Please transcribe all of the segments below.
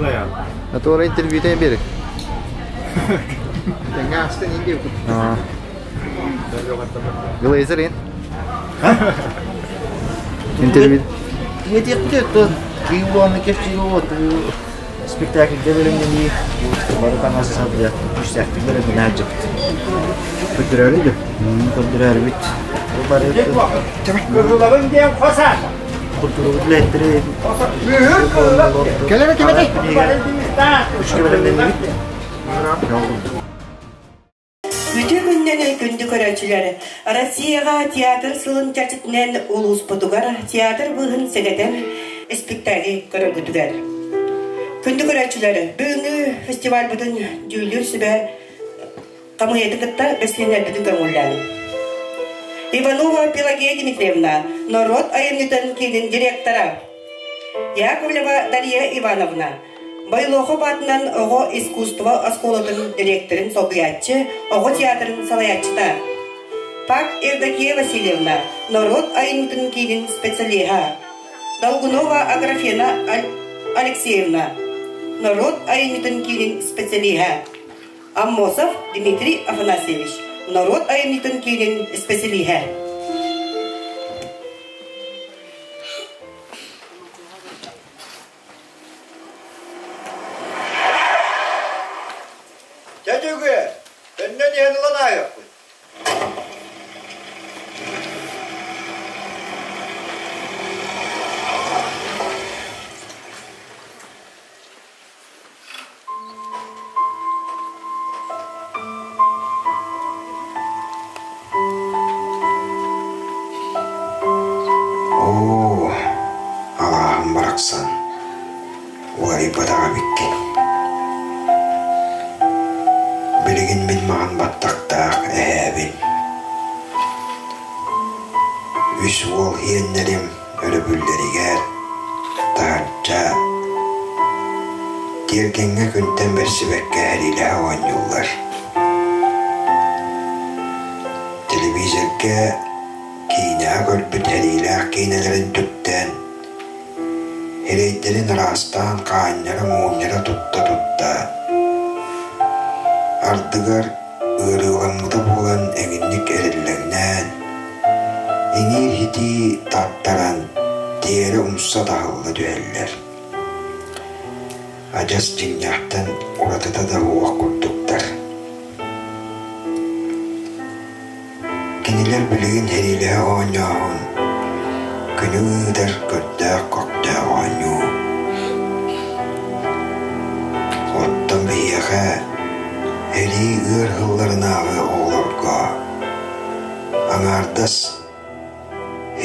А то интервью бери. Глейзер Интервью. Спектакльга бэлэмнэнии бары таҥас сабыйа күүстээхтик бэлэмнэнэ сылдьыбыт. Көрдөрөөрү да? Көрдөрөөрүбүт. Бу бары Кыһылабын диэн хос аата. культурабыт үлэһиттэрэ Кэлэр ким этэй? Үчүгэй бэлэмнэннибит. Үтүө күннэн күндү көрөөччүлэр! Россияҕа театр сылын чэрчитинэн улууспутугар театр быыһын сэгэтэн испиктээги көрөргүтүгэр. Күндү көрөөччүлэр, бүгүҥҥү фестивальбытын дьүүллүүр сүбэ хамыыйатын кытта бэсилиэннэрбитин көҥүллээн. Иванова Пелагея Дмитриевна, норуот айымньытын киинин директора. Яковлева Дария Ивановна, Бойлохов аатынан оҕо искусство оскуолатын дириэктэрин солбуйааччы, оҕо театрын салайааччыта. Пак Евдокия Васильевна, норуот айымньытын киинин специалиһа. Долгунова Аграфена Алексеевна, норуот айымньытын киинин специалиһа. Аммосов Дмитрий Афанасьевич, норуот айымньытын киинин специалиһэ. Дьэ Дьөгүөр, төннөн иһэн ылан ааһыахпыт. Оо, алааһым барахсан, уларыйбатах эбиккин. Билигин мин маҕан баттахтаах эһээбин. Үс уол иэннэрим өрөбүллэригэр таһырдьа тиэргэҥҥэ күнтэн бэрсибэккэ эриилэһэ оонньууллар. Телевизорга киинэҕэ көрбүт эриилээх киинэлэрин түптээн, эрэйдэрин араастаан хаанньара-муунньара тутта-тутта, ардыгар ыарыыламмыта буолан эҥинник эриллэҥнээн, иҥиир-һитии таттаран, тиэрэ умса таһылла түһэллэр. Адьас дьиҥнээхтэн уратыта да суох курдуктар. Кинилэр билигин сэриилэһэ оонньооһун, күнү ыытар көрдөөх-көхтөөх оонньуу. Оттон биһиэхэ сэрии ыар сылларынааҕы оҕолорго аҥаардас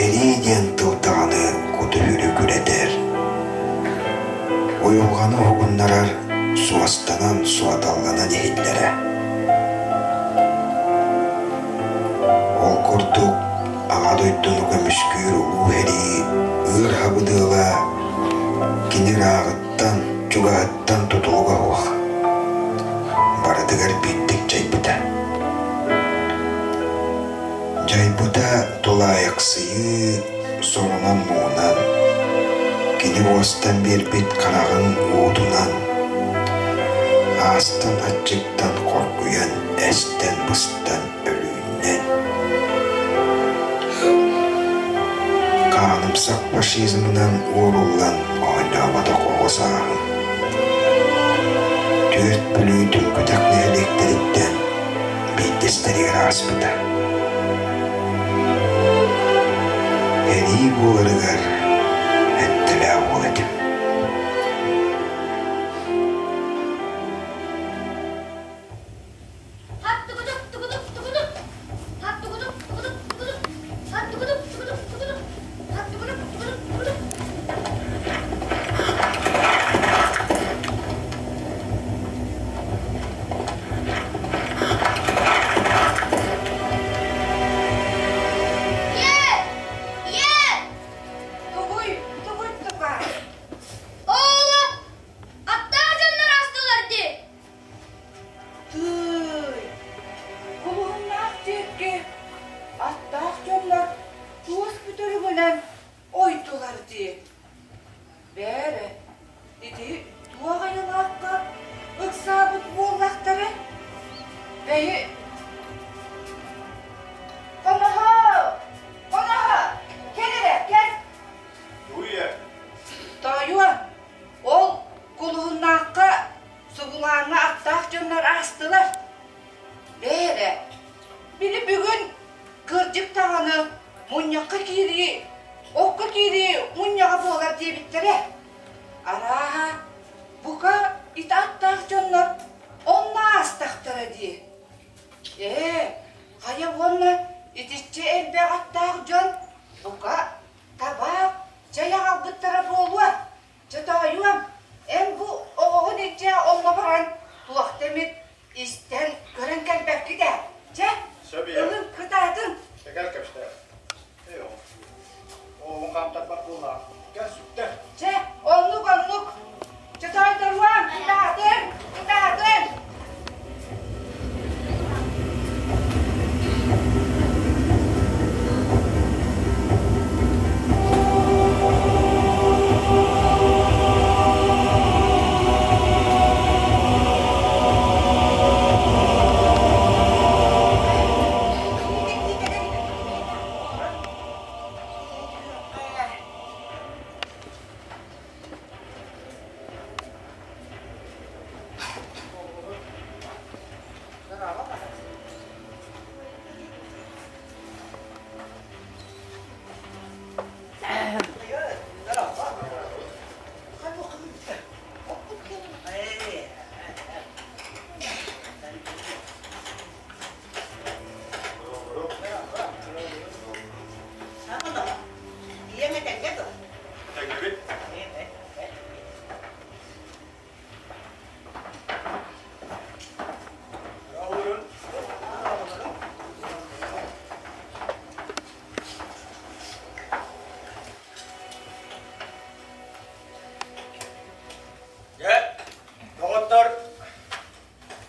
Эрии диэн тыл даҕаны куту-сүрү күрэтэр, уйулҕаны уһугуннарар суостанан, суодалланан иһиллэрэ. Ол курдук Аҕа дойдуну көмүскүүр улуу сэрии ыар хабыдыала кини ырааҕыттан, чугаһыттан тутулуга суох, барытыгар биирдик дьайбыта. Дьайбыта тулаайахсыйыы сорунан-муҥунан, кини уостан биэрбит хараҕын уутунан, аастан аччыктан хоргуйан, эстэн-быстан өлүүннэн. Хаанымсах фашизмынан уоруллан оонньооботох оҕо сааһым. Түөрт Бүлүү түҥкүтэх нэһилиэктэриттэн биирдэстэригэр ааспыта. Эрии буоларыгар эттэлээх уол этим. Тугуй, тугуй тупа? киирии мунньаҕа буолар диэбиттэрэ. Арааһа, бука ити аттаах дьоннор онно аастахтара дии. Ээ, хайа уонна итиччэ элбэх аттаах дьон бука табаах чэй аҕалбыттара буолуо. Чэ тоойуом, эн бу оҕоҕун илдьэ онно баран туохта эмит истэн көрөн кэлбэккит ээ. Чэ, ылын кытаатын. Кэл кэпсээ. Оҕоҕун хаамтарбат буоллаҕа. Кэл сүктэр. Чэ, оннук оннук. Чэ тоойдоруом, кытаатын, кытаатын. Ийэҥ этэҥҥэ дуо? Этэҥҥэбит. Дьэ, доҕоттор,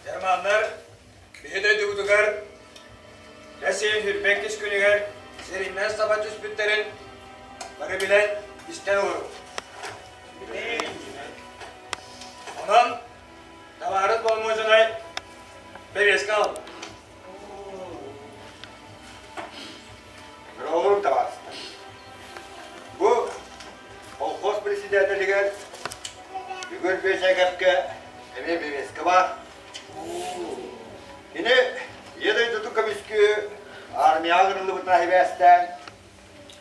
германнар биһи дойдубутугар Россия сүүрбэккис күнүгэр сириннэн саба түспүттэрин бары билэн истэн олоробут. Онон табаарыс боломуочунай бэбиэскэ ылла. Олорум табаарыстар. Бу колхоз председателигэр Бүгүн Бөсэкэпкэ эмиэ бэбиэскэ баар. Кини Ийэ дойдутун көмүскүү армияҕа ыҥырыллыбытынан сибээстээн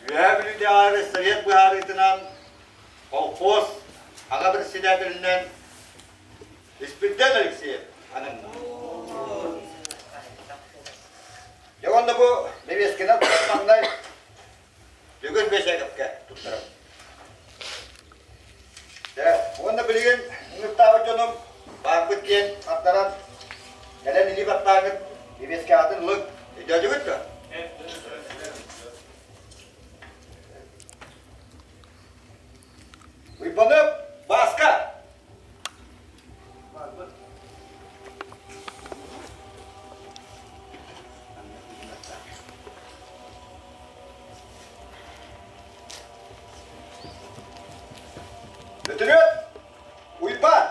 Үөһээ Бүлүүтээҕи Совет быһаарыытынан колхоз аҕа председателинэн Испирдэн Алексеев ананна. Дьэ уонна бу бэбиэскэнэн маҥнай Бүгүн Бэсээкэпкэ туттарабын. Дьэ, уонна билигин ыҥыртаабыт дьонум баарбыт диэн хардаран кэлэн илии баттааҥҥыт бэбиэскэҕитин ылыҥ. Өйдөөтүгүт дуо? Уйбаныап Бааска! Бөтүрүөп! Уйбаан!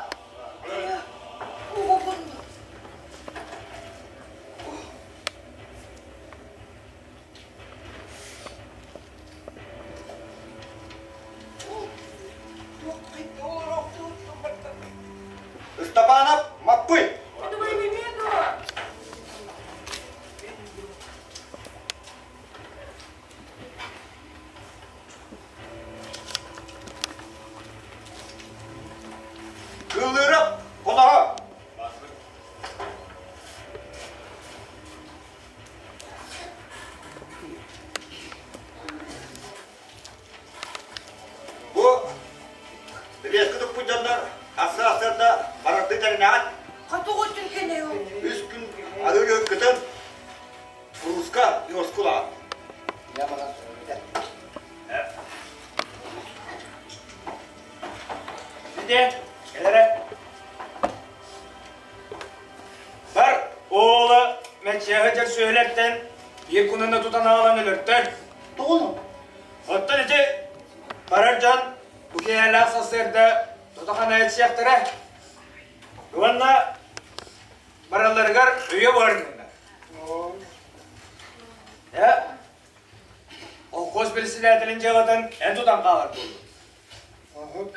Ыстапаанап Маппый! Кыыллыырап Хоноһо! Бу бэбиэскэ туппут дьоннор асы-асыарда барардыы тэринэҕит. Хотугу түргэнэ Үс күн арыы кытын Курууска Иоскулаҕа. Сиден, кэлэрэ. Бар, ола мэччиэхэ дьэр сүөһүлэртэн биир кунана тутан аҕалан өлөртөр. Тоҕону? Оттон ити барар дьон бу киэһэлээх сарсыарда тото-хана этсиэхтэрэ. Уонна баралларыгар өйө буһарыннар. Э, холкуос председателин дьыалатын эн тутан хаалар буоллун.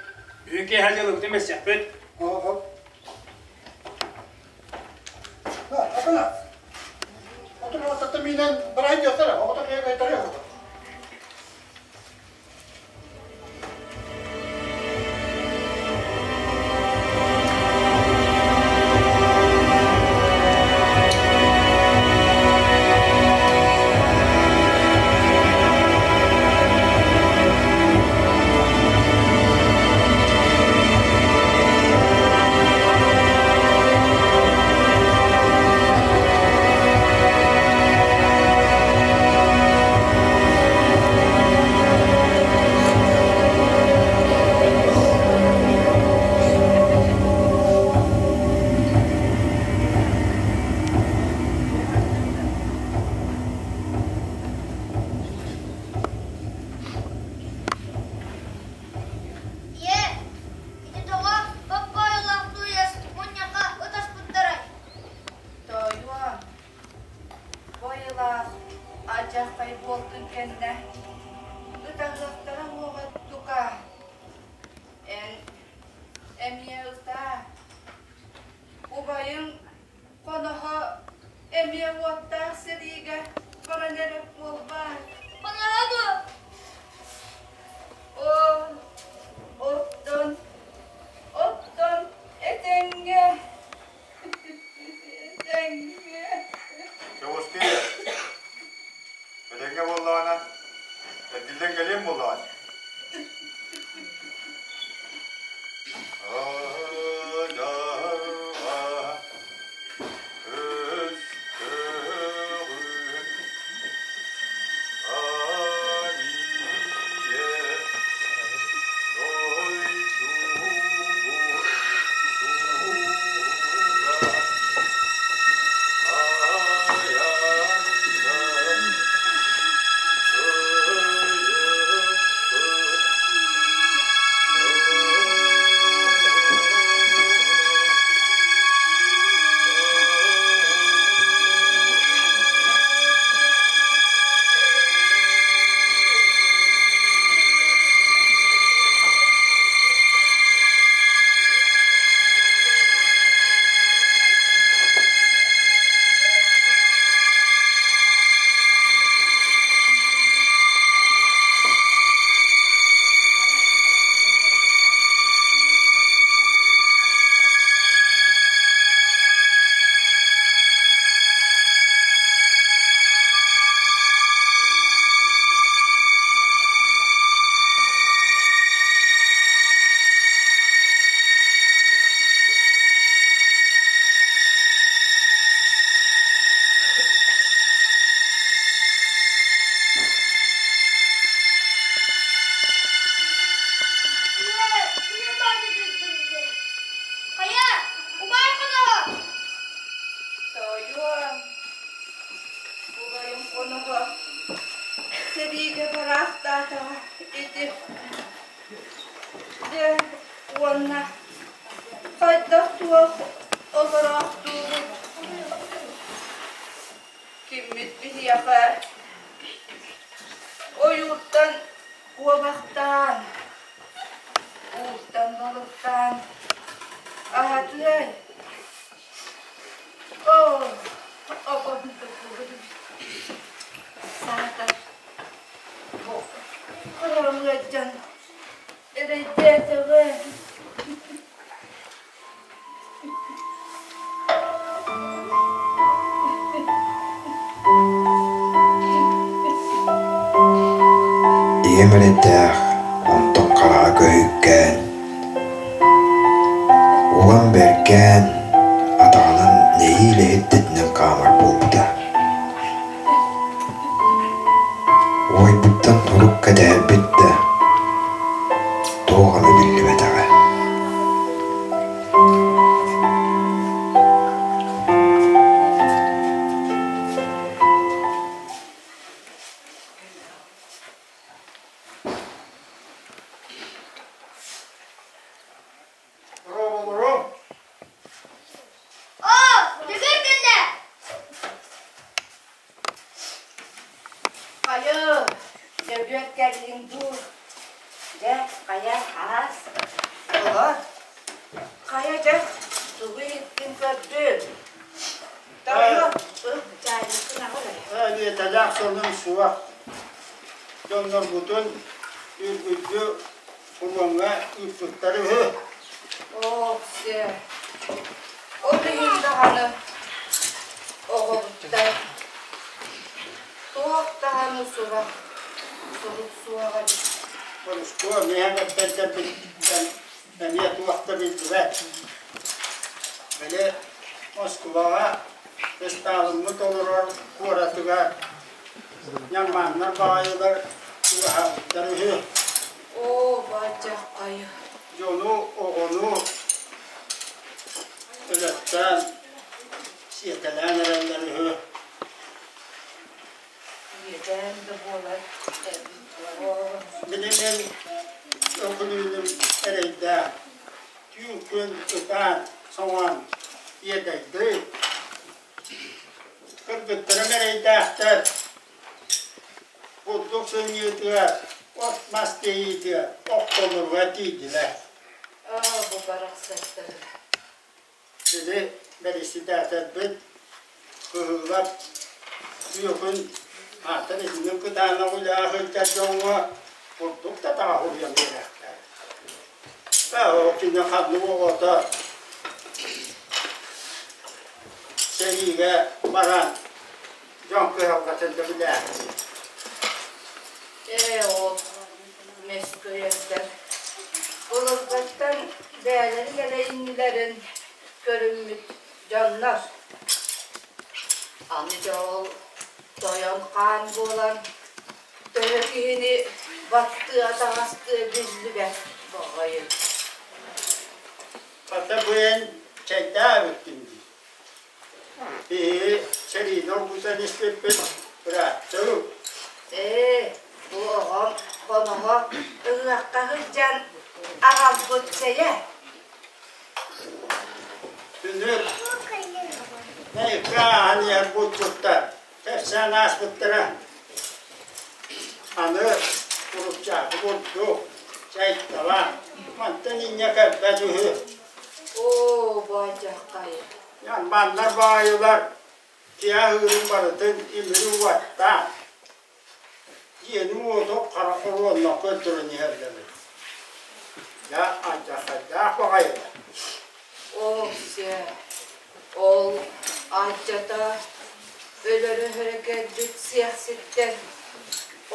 Бүгүн киэһэ дьыалабытын билсиэхпит. Атына. Отун аттата миинэн барайын диэхтэрэ, оҕото киһи кайтарыа. буоллаҕа дии. Хайа, убай хоноһо! Тоойуом, убайым хоноһо сэриигэ бараахтаатаҕа ити. Дьэ, уонна хайдах-туох олороохтуубут? Киммит биһиэхэ ойууртан куобахтаан, ууттан балыктаан аһатыай? Оо, оҕом туппубут саатар бу хараҕым ыалдьан эрэйдээтэҕэ. Ийэм эрэйдээх, онтон хараҕа көһүккээн, улам бэргээн, атаҕынан нэһиилэ иһирдэтинэн хаамар буолбута. Уойбуттан турук кэтэһэрбит да, туох эмэ биллибэтэҕэ. Боруобалоруҥ! Оо, дьөгүөр кэллэ! Хайы, Дьөгүөр кэллиҥ дуу? Дьэ, хайа, аас, олор. Хайа дьэ, тугу иһиттин көрдүн? Тоойуо, чаайбыккын аҕал эрэ. Эбиэтэлээх сонун суох. Дьоннорбутун үргүлдьү Фроҥҥа ыыппыттар үһү. Ооксэ, ол иһин даҕаны оҕобуттар туох даҕаны сурах сурук суоҕа эбит. Борускуо миэхэ кэпсэтэрбиттэн эмиэ туох да биллибэт. Били Москваҕа Ыстаалыммыт олорор куоратыгар ньаммааннар баҕайылар чугаһаабыттар үһү. Оо, бадьаххайы. Дьону, оҕону өлөттөөн, сиэтэлээн эрэллэр үһү. Иэдээн да буолар эбит. Били мин өкүлүүнүм эрэйдээх түүн күн ытаан, соҥоон иэдэйдий. Кыргыттарым эрэйдээхтэр Бурдук сынньыытыгар, от-мас тиэйиитигэр охтолоруга тиийдилэр. Аа, бу барахсаттары. Били бэрэссэдээтэлбит кыһыллар күөхүн аатын итинник кытаанах үлэҕэ сылдьар дьоҥҥо бурдук да таҕаһыйан биэриэхтэр. Ээ, кини ханнык оҕото сэриигэ баран дьон кыһалҕатын да билээхтиир. Ээ, ол. бэйэлэрин эрэ иннилэрин көрүммүт дьоннор. Аны дьэ ол тойон хаан буолан төһө киһини баттыа-таҕастыа биллибэт баҕайы. Хата бу эн чэйдээбиккин дии. Биһиги сэриини оргутан испиппит бырааттыы. Ээ, бу оҕом хоноһо ыһыахха сылдьан аҕалбыт чэйэ. Үнүр ааһан иһэр булчуттар кэпсээн ааспыттара. Аны урукчаахы курдук чайтала мантан инньэ кэлбэт үһү. Оо, баайдьаххай. Маннар баайылар киһи аһыырын барытын имири угаттаан, дьиэни-уоту хара хоруонна көрдөрөн иһэллэр эбит. Дьэ, алдьархайдаах баҕайылар. Ол сэ, ол алдьата өлөрө-өһөрө кэлбит сиэхситтэр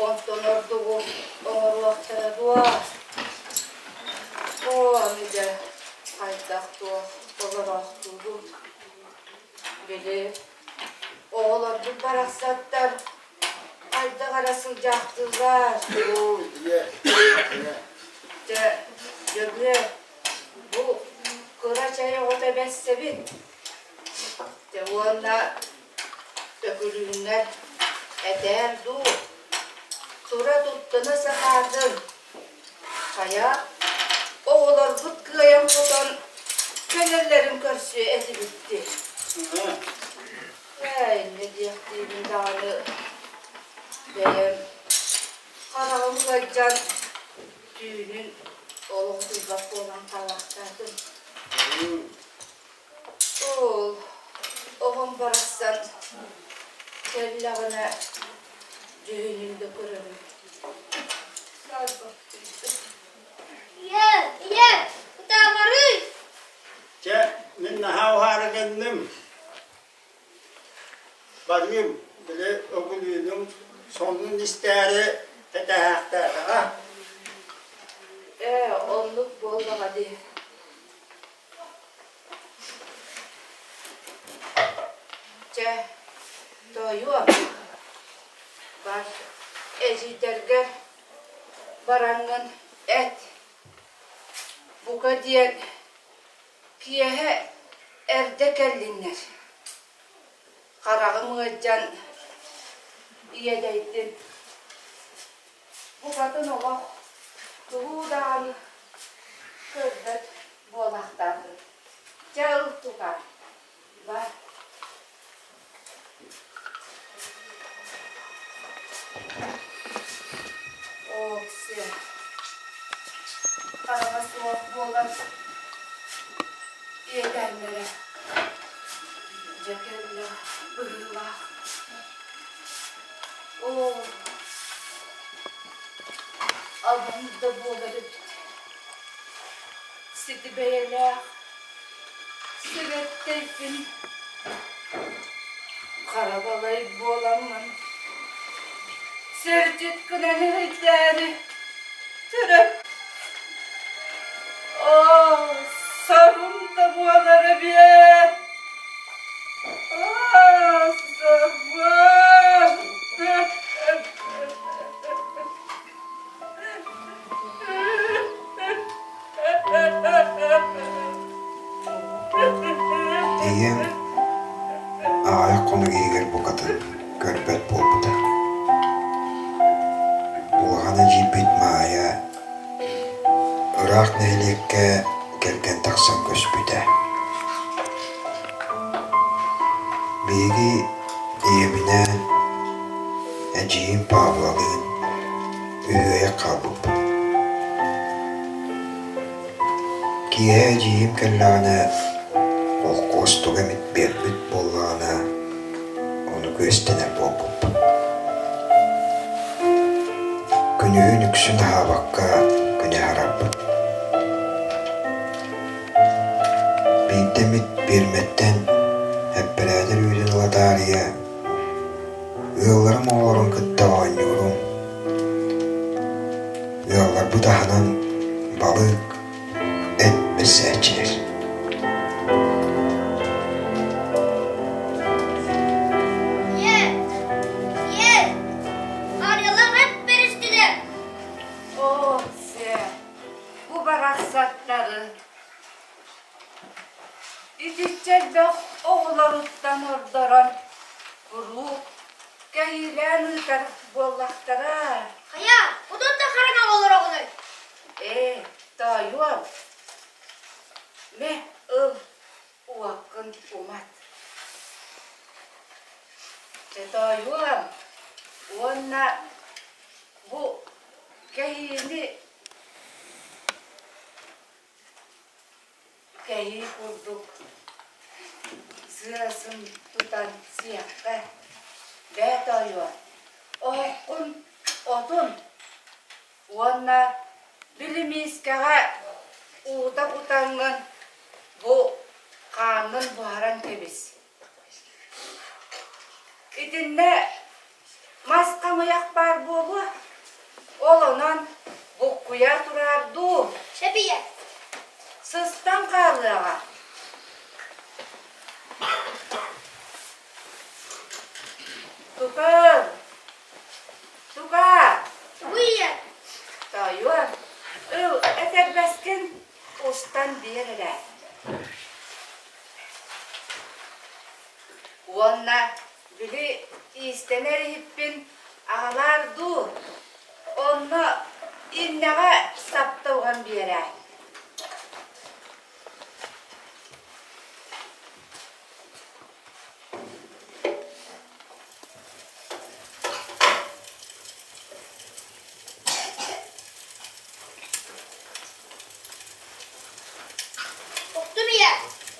онтон ордугу оҥоруохтара дуо? Оо, аны дьэ, хайдах-туох олороохтуубут? Били, оҕолорбут барахсаттар хайдах эрэ сылдьаахтыыллар. Дьэ, Дьөгүөр, бу кыра чэй оҕото бэссэбин. Дьэ уонна Өкүлүүннэр этээр дуу, тура туттуна сатаатын. Хайа, оҕолорбут кыайан хотон кэлэллэрин көрсүө этибит дии. Ээ, инньэ диэхтиибин даҕаны бэйэм хараҕым ыалдьан түүнүн олох утуйбат буолан хаалаахтаатым. Ол оҕом барахсан кэллэҕинэ дьүһүнүн да көрөрүм. Саарбахтыйда. Ийэ, ийэ, ытаамарый! Чэ, мин наһаа уһаары гынным. Барыым, били Өкүлүүнүм сонун истээри кэтэһээхтээтэҕэ. Ээ, оннук буоллаҕа дии. Чэ, тоойуом, бар, эдьиийдэргэр бараҥҥын эт, бука диэн киэһэ эрдэ кэллиннэр. Хараҕым ыалдьан иэдэйдим. Букатын олох тугу даҕаны көрбөт буолаахтаатым. Дьэ ыл тукаа, бар. Ооксиа, хараҕа суох буолан иэдээннэрэ дьэ кэллэ быһыылаах. Оо, абам да буолар эбит. Сити бэйэлээх сэгэттэйбин хара балай буоламмын сирдьит гынан эрэйдээри төрөп Оо, сорум да буолар эбиэт! Аа, сорбуом! Ийэм аҕыйах хонук иһигэр букатын көрбөт буолбута. Улахан эдьиийбит Маайа ыраах нэһилиэккэ кэргэн тахсан көспүтэ. Биһиги ийэбинээн, эдьиийим Павлалыын үһүөйэх хаалбыппыт. Киэһэ эдьиийим кэллэҕинэ, холкуос тугу эмит биэрбит буоллаҕына, ону күөстэнэр буолбуппут. Күнүһүн үксүн аһаабакка күнү аһарарбыт. Биирдэ эмит пиэрмэттэн эппэрээтэр үүтүн ыла таарыйа, ыалларым оҕолорун кытта оонньуурум. Ыалларбыт аһынан балык, эт бэлэхтииллэрэ. Билсээччилэр. Ийэ! Ийэ! Арыалаах эт бэристилэр! Оо, сэ, бу барахсаттары Итиччэ элбэх оҕолоруттан ордорон куруук кэһиилээн ыытар буоллахтара. Хайа, отон да хараҥа олороҕунуй? Ээ, тоойуом, мэ ыл, уоккун умат. Чэ, тоойуом, уонна бу кэһиини Кэһии курдук сыасын тутан сиэххэ, бээ тоойуо, оһоххун отун уонна били миискэҕэ уута кутаҥҥын бу хааҥҥын буһаран кэбис. Итиннэ мас хамыйах баар буолуо, ол онон буккуйа тураар дуу, Сөбүйэ. сыстан хаалыаҕа. Тукаам, тукаа, Тугуй ийэ? Тоойуо, ыл этэрбэскин устан биэр эрэ. Уонна били иистэнэр иһиппин аҕалаар дуу, онно иннэҕэ сапта уган биэрээр. Уктум ийэ.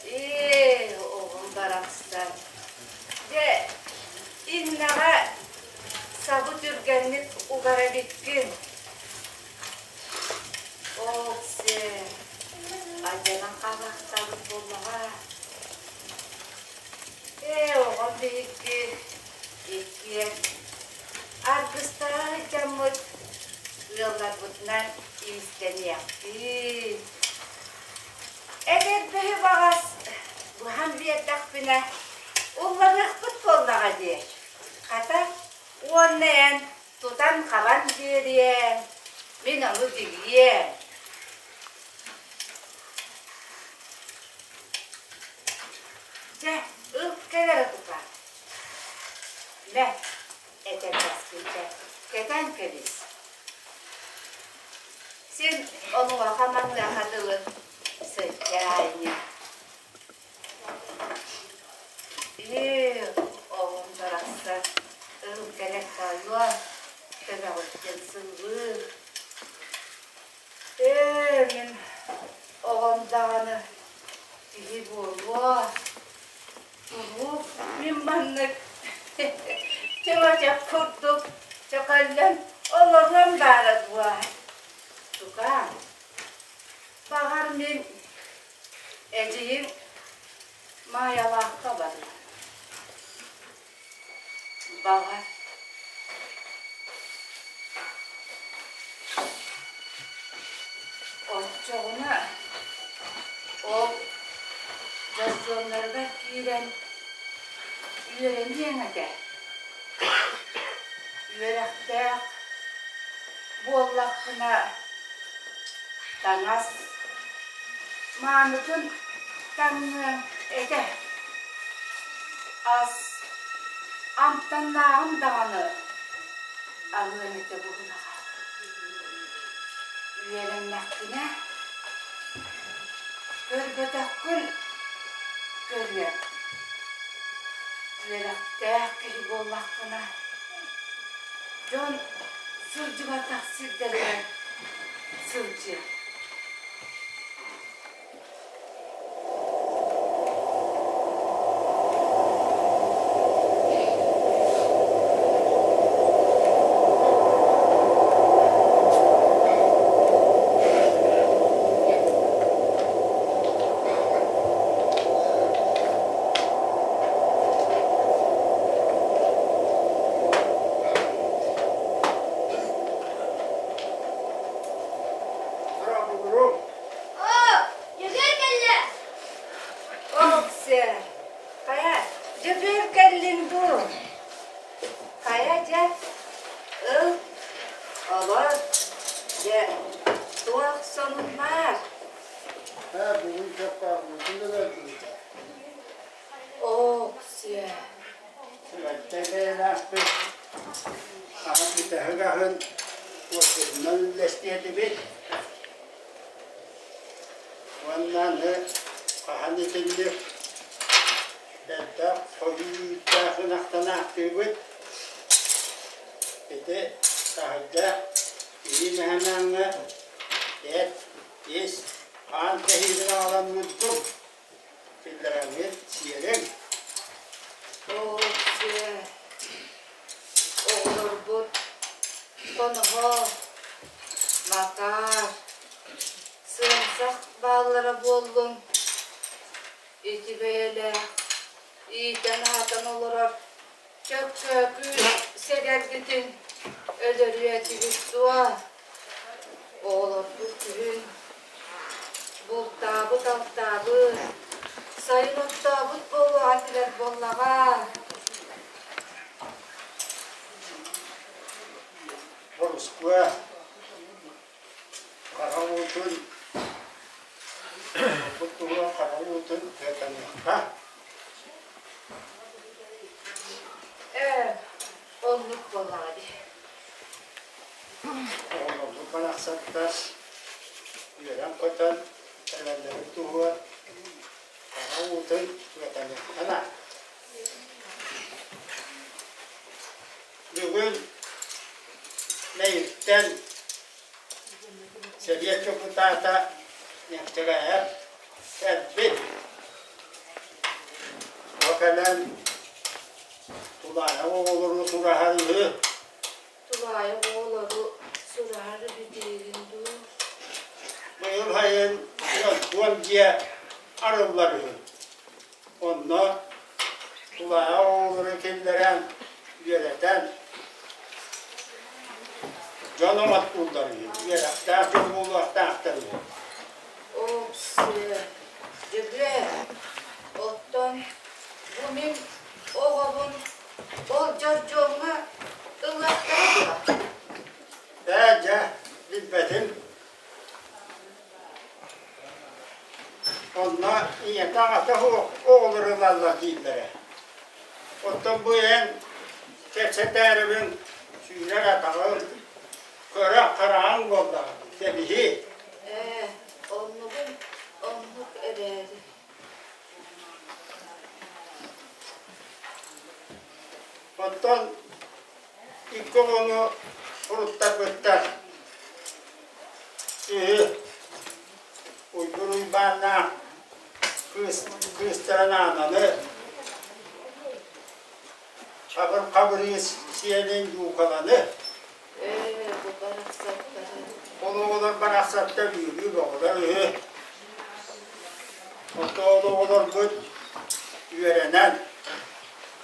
Ээ, оҕом барахсан. Дьэ, иннэҕэ сабы түргэнник угар эбиккин. Ооксе, алдьанан хаалаахтаабыт буоллаҕа. Ээ, оҕом биһикки иккиэн аргыстаах дьаммыт ыалларбытынан иистэниэхпит. Эдэрбэһи баҕас быһан биэрдэхпинэ, улларыахпыт буоллаҕа дии. Хата, уонна эн тутан-хабан биэриэҥ, мин ону тигиэм. Чэ, ыл кэл эрэ тута. Мэ, этэрбэскинчэ, кэтэн кэбис. Син онуоха-маныаха дылы сылдьаа ини. Ээ, оҕом барахсан ыл кэлэ тоойуо, төбөҕүттэн сыллыыр. Ээ, мин оҕом даҕаны киһи буолуо. Куруук мин маннык чөҥөчөх курдук чөкөллөн олоруом баара дуо? Тукаам, баҕар мин эдьиийим Маайалаахха барыам. Баҕар. Оччоҕуна ол дьоссуоннарыгар киирэн үөрэниэҥ этэ. Үөрэхтээх буоллаххына таҥас маанытын таҥныаҥ этэ. Ас амтаннааҕын даҕаны аһыан этэ буһунаҕа. Үөрэннэхпинэ, көрбөтөххүн көрүөм. Үөрэхтээх киһи буоллаххына, дьон сылдьыбатах сирдэригэр сылдьыа. Туох сонун баар? Ээ, бүгүн чөккөөкүбүтүн да өлөрдүбүт ээ. Оок-сиэ. Сүрэттэн бэйэлээхпит аҕа бүтэһик аһын уоппутунан үллэстиэтибит. Уонна аны хаһан итинник элбэх хойуу үүттээх ынахтан аахтыыбыт. Ити таһырдьа илии мэһэмээҥҥэ эт, ис, хаан кэһиибин аҕаламмыппын киллэрэҥҥит сиэриҥ. Оок-сиэ. Оҕолорбут хоноһо, Макар, сыамсах бааллара буоллун, ити бэйэлээх иитэн-аһатан олорор чөкчөөкү сэгэргитин өлөрүө этибит дуо? Оҕолорбут күһүн бултаабыт-алтаабыт, сайын оттообут буолуох этилэр буоллаҕа. Борускуа хара уутун бу туһугар хара уутун тыатаныахха. Ээ, оннук буоллаҕа дии. Оҕолорбут барахсаттар үөрэн-көтөн кэлэллэрин туһугар хара уутун тыатаныахха наада. Бүгүн Мэйиктэн Сэбиэт дьокутаата Нефтегээһэп кэлбит. Бу кэлэн тулаайах оҕолору сураһар үһү. Тулаайах оҕолору сураһар үһү диигин дуу? Быйыл сайын 40 дьиэ арыллар үһү. Онно тулаайах оҕолору киллэрэн, үөрэтэн, дьон оҥоттууллар үһү, үөрэхтээх дьон буолуохтаахтар үһү. Оопсуйа, Дьөгүөр, оттон бу мин оҕобун ол дьордьуоҥҥа ылыахтара дуо? Ээ, дьэ, билбэтим. Онно ийэтэ аҕата суох оҕолор ылаллар дииллэрэ. Оттон бу эн кэпсэтээрибин сүүрэр атаҕын көрө хараҕыҥ буоллаҕа кэбиһии. Ээ, оннугун оннук эрээри. Оттон икки оҕону уруттарбыттар. Үһү Уйгур Уйбааннаах кыыс кыыстарын Аананы Хабыр Хабырыыс сиэнин Юкаланы Ээ, бу барахсаттары. Ол оҕолор барахсаттар үөрүү бөҕөлөр үһү. Оттон ол оҕолорбут үөрэнэн,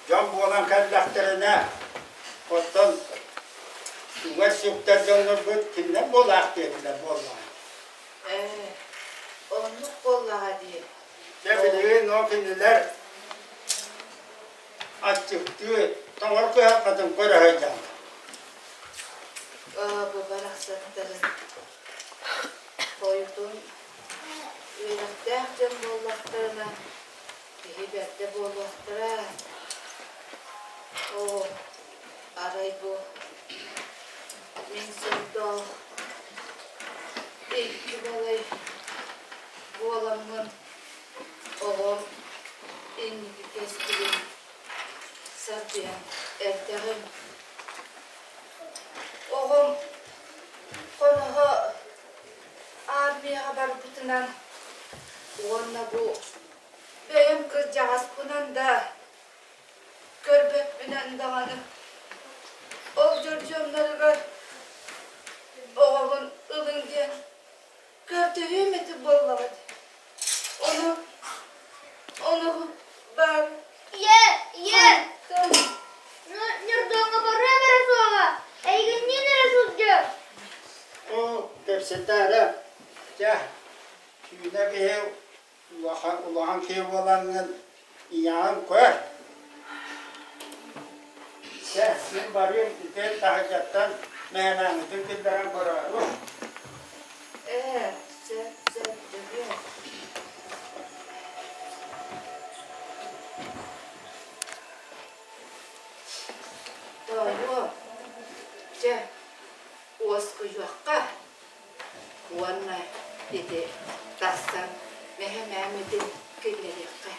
дьон буолан кэллэхтэринэ, оттон үгэс сүктэр дьоннорбут кинилэр буолаахтыа этилэр буоллаҕа. Ээ, оннук буоллаҕа дии. Дьэ билигин ол кинилэр аччыктыы, тоҥор кыһалҕатын көрө сылдьаллар. Оо, бу барахсаттарын хойутун үөрэхтээх дьон буоллахтарына киһи бэрдэ буолуохтара. Оо, арай бу мин сордоох икки балай буоламмын оҕом инники кэскилин сарбыйан эрдэҕим. Оҕом хоноһо армияҕа барбытынан уонна бу бэйэм кырдьаҕаспынан да көрбөппүнэн даҕаны ол дьордьуоннарыгар оҕобун ылыҥ диэн көрдөһүөм этэ буоллаҕа дии. Ону, ону баар Ийэ, ийэ, хантан Ньурдуоҥҥа барыам эрэ суоҕа, эйигинниин эрэ сылдьыам. Оо, кэпсэтээрэ, чэ, сүүнэ киһи улахан, улахан киһи буолаҥҥын ийэҕин көр. Чэ, мин барыым ити таһырдьаттан мэһэмээҥҥитин киллэрэн көрөөрү. Ээ. Уонна ити тахсан мэһэ-мээммитин киллэриэххэ.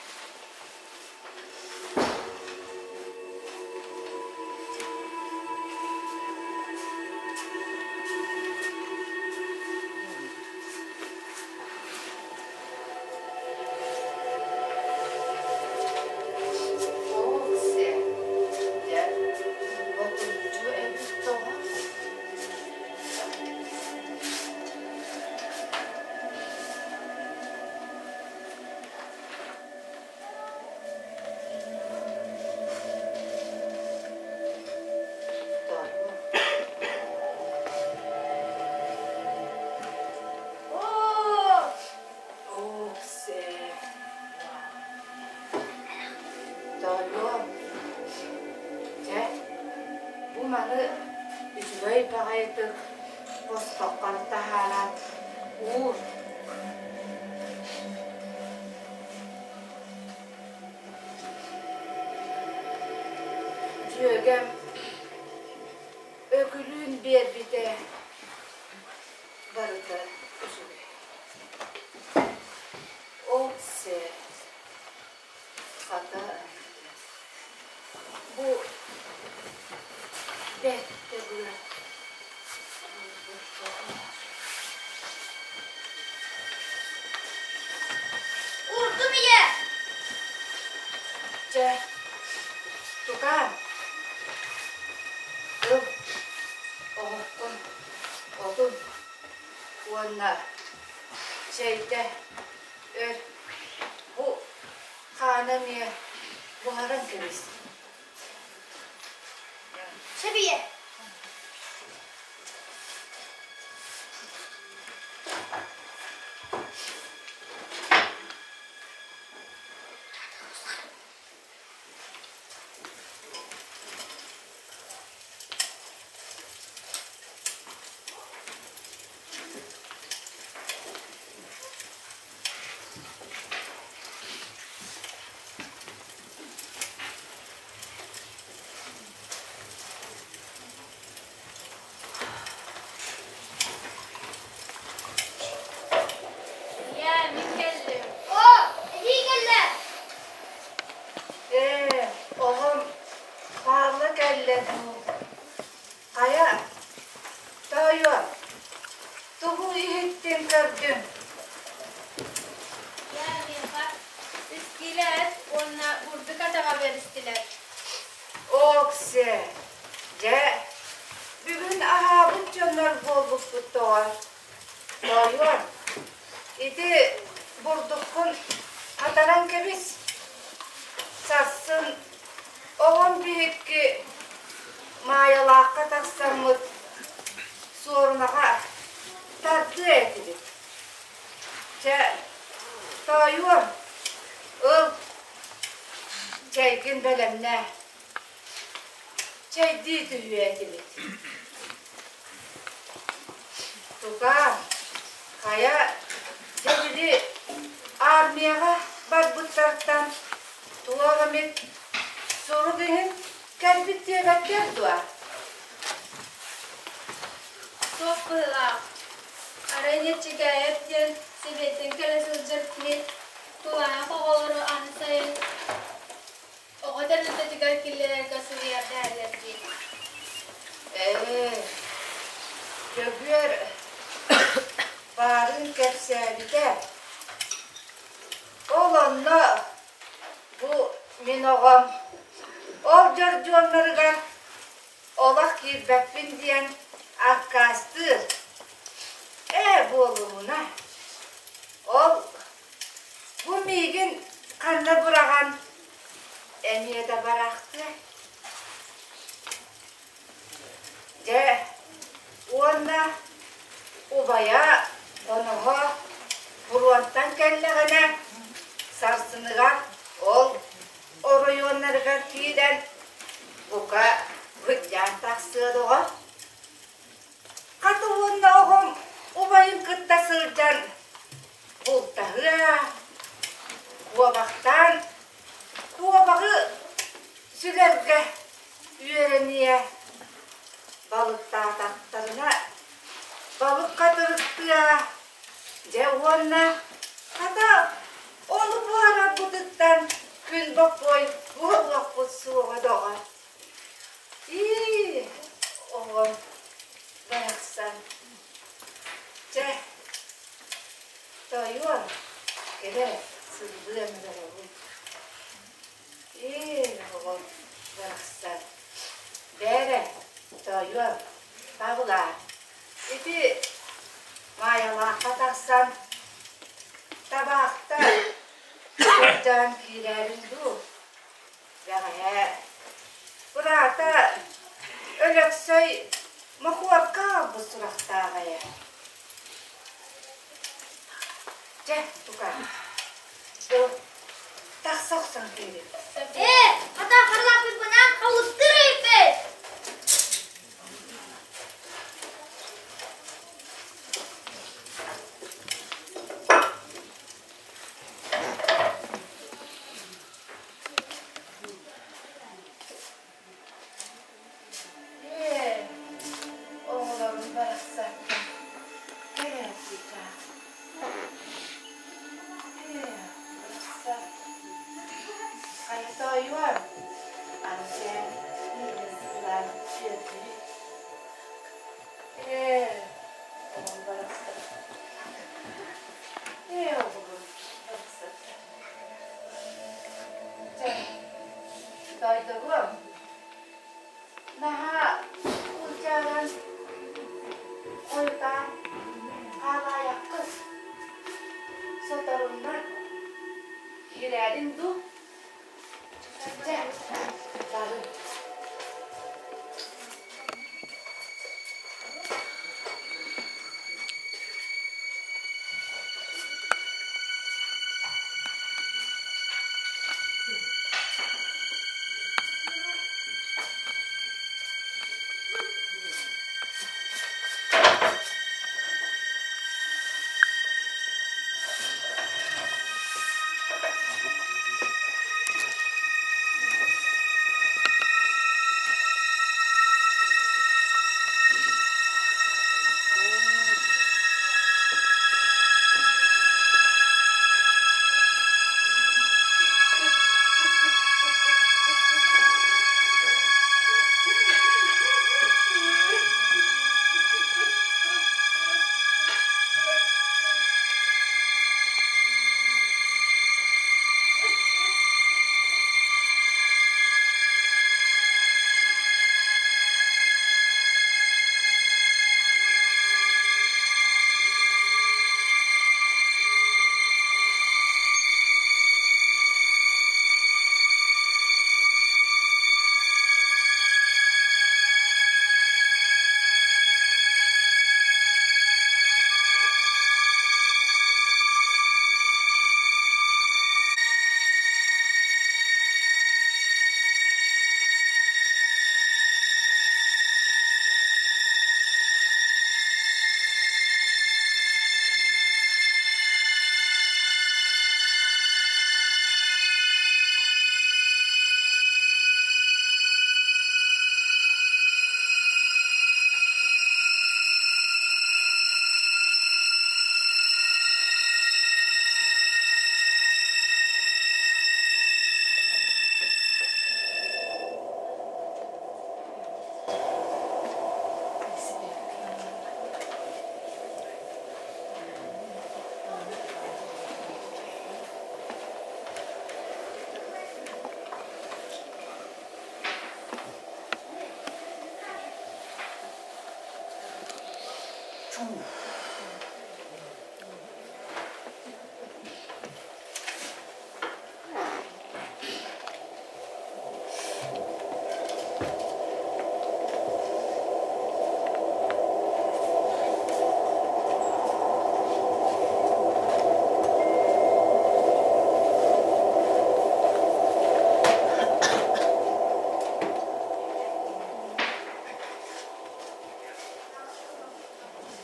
Ооксе, дьэ, ботуччу эбит тоҕо? Оо! Ооксе, Тоойуом, дьэ, бу маны үчүгэй баҕайытык хостоххор таһааран уур. Дьүөгэм Өкүлүүн биэрбитэ барыта үчүгэй. Ол-сэ хата бу бэртэ быа Урдум ийэ! Чэ, тукаам, ыл, оһоххун отун уонна чэйдэ өр бу хаана эмиэ буһаран кэбис. Сөп ийэ. Ийээ, мин кэллим. Оо, эһии кэллэ. Ээ, оҕом Павла кэллэ дуу. Хайа, тоойуом, тугу иһиттин көрдүм? Ийээ, миэхэ үс киилэ эт уонна бурдук атаҕа бэристилэр. Оксе, дьэ, бүгүн аһаабыт дьоннор буолбуппут тоҕо? Тоойуом, ити бурдуккун хатаран кэбис. Сарсын оҕом биһикки Маайалаахха тахсаммыт суорунаҕа тардыа этибит. Чэ, тоойуом, ыл, чэйгин бэлэмнээ. Чэйдии түһүө этибит. Тукаам, хайа, дьэ били армияҕа барбыттартан туох эмит сурук иһин кэлбит диэбэккэр дуо? Суох быһыылаах. Арай Ньэччикээйэп диэн сэбиэттэн кэлэ сылдьар киһи тулаайах оҕолору аны сайын оҕо тэрилтэтигэр киллэрэргэ суруйар дэһэллэр дии. Ээ, Дьөгүөр баарын кэпсээбитэ. Ол онно бу мин оҕом ол дьордьуоннарыгар олох киирбэппин диэн аккаастыыр. Ээ, буолумуна. Ол бу миигин ханна быраҕан эмиэ да бараахтыа. Дьэ, уонна убайа хоноһо фронтан кэллэҕинэ сарсыныгар ол оройуоннарыгар киирэн бука быдьаан тахсыа доҕор. Хата уонна оҕом убайын кытта сылдьан бултаһыа, куобахтаан куобаҕы сүлэргэ үөрэниэ, балыктаатахтарына балык хатырыктыа. Дьэ уонна хата ону буһарарбытыттан күн бокуой буолуохпут суоҕа доҕор. Ии, оҕом барахсан. Чэ, тойуом, кэлэ сыллыам доҕорум. Ээ, оҕом барахсан. Бээрэ, тоойуом, Павла, ити Маайалаахха тахсан табаахта сылдьан киирээрин дуу? Бэҕэһээ быраата Өлөксөй мохуорка аҕалбыт сурахтааҕа ээ. Дьэ, тукаам, тахса охсон киирин. Ээ, хата харалааппыппынан халыттыр эбиппит. Ээ, оҕолорум барахсаттар кэлээппитэ. Ээ, барахсан. Хайа тоойуом, аны дьэ миигин сыллаан үөрдүбүт. Ээ, оҕом барахсан. Ээ, оҕолорум барахсаттар. Чэ, Тоойдоруом, наһаа улдьааран хойутаан хаалаайаххыт, соторунна киирээрин дуу? Чэ, барыҥ.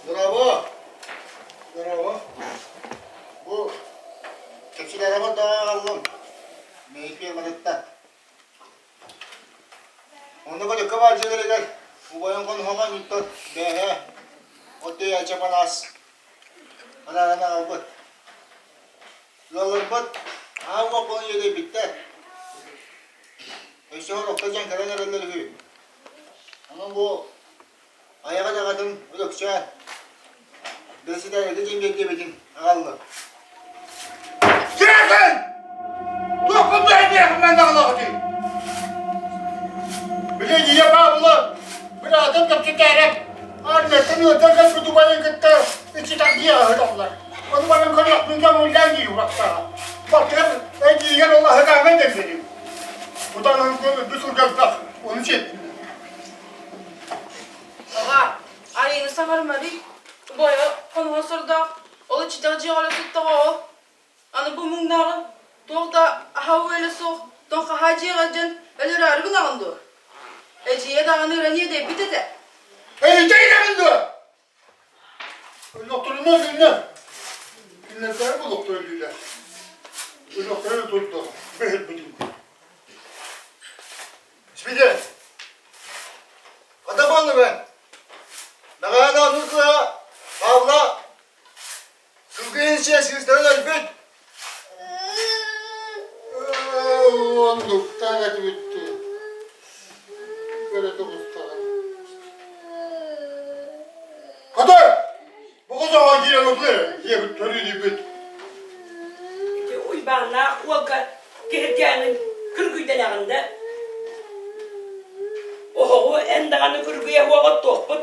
Браво! Браво! Бу кэпсилэрэ даҕаллым. Мэйпиэ манытта. Онно көтөккө баар дьиэлэригэр убайын хонуһума ньуттар бээһэ от ачапанаас. Арааран аҕалбыт. Ыалларбыт аһа уох буолан үөдэйбиттэр. Өссө орохто дьон кэлэн эрэллэр үһү. Онон бу айаҕа даҕатын Өлөксөөн бэрэссэдээтэлгэ диэн биэрдиэбитин аҕалла. Сирэсин! Туохпун бэйдиэхпин даҕалаҕытый? Били Ийэ Павла быраатын кэпсэтээрэ армияттан ыалдьан кэлбит убайын кытта иччитэх дьиэҕэ ыһыталлар. Ону баран көрүөхпүн көҥүллээн дии ураттаҕа. Балтыгар эдьиийигэр ол аһыгааҥҥа дэммитим. Утан өлбүт сылдьаллах, ону сиэттим. Аҕа, айыыны саҥарымарый, убайа хонуһа сордоох, ол иччитэх дьиэҕэ өлө сыттаҕа ол. Аны бу муҥнааҕы туох да аһа-үөлэ суох тоҥ хаһаа дьиэҕэ илдьэн өлөрөөрү гынаҕын дуо? Эдьиийэ даҕаны ыран иэдэйбит этэ. Эйдэй гынын дуо? Өлөхтөрүнэ өлүннэ. Кинилэрдээх олохтор өлүүлэр. Өлөхтөрө турда, бэһирбитин. Спидер! Ата буолла Наҕаана оннук кыһа Павла сылгы инсиэ сыыстаран өлбүт. Оннуктаах этибит дуу. Көрө тубустаҕын. Хата! Бу козоҕо киирэн отун эрэ, диэбит төрүү Ити Уйбааннаах уолга киһиргээҥҥин күргүйдэнэҕин да? Оһоҕу эн даҕаны күргүйэ уоҕуттуохпут.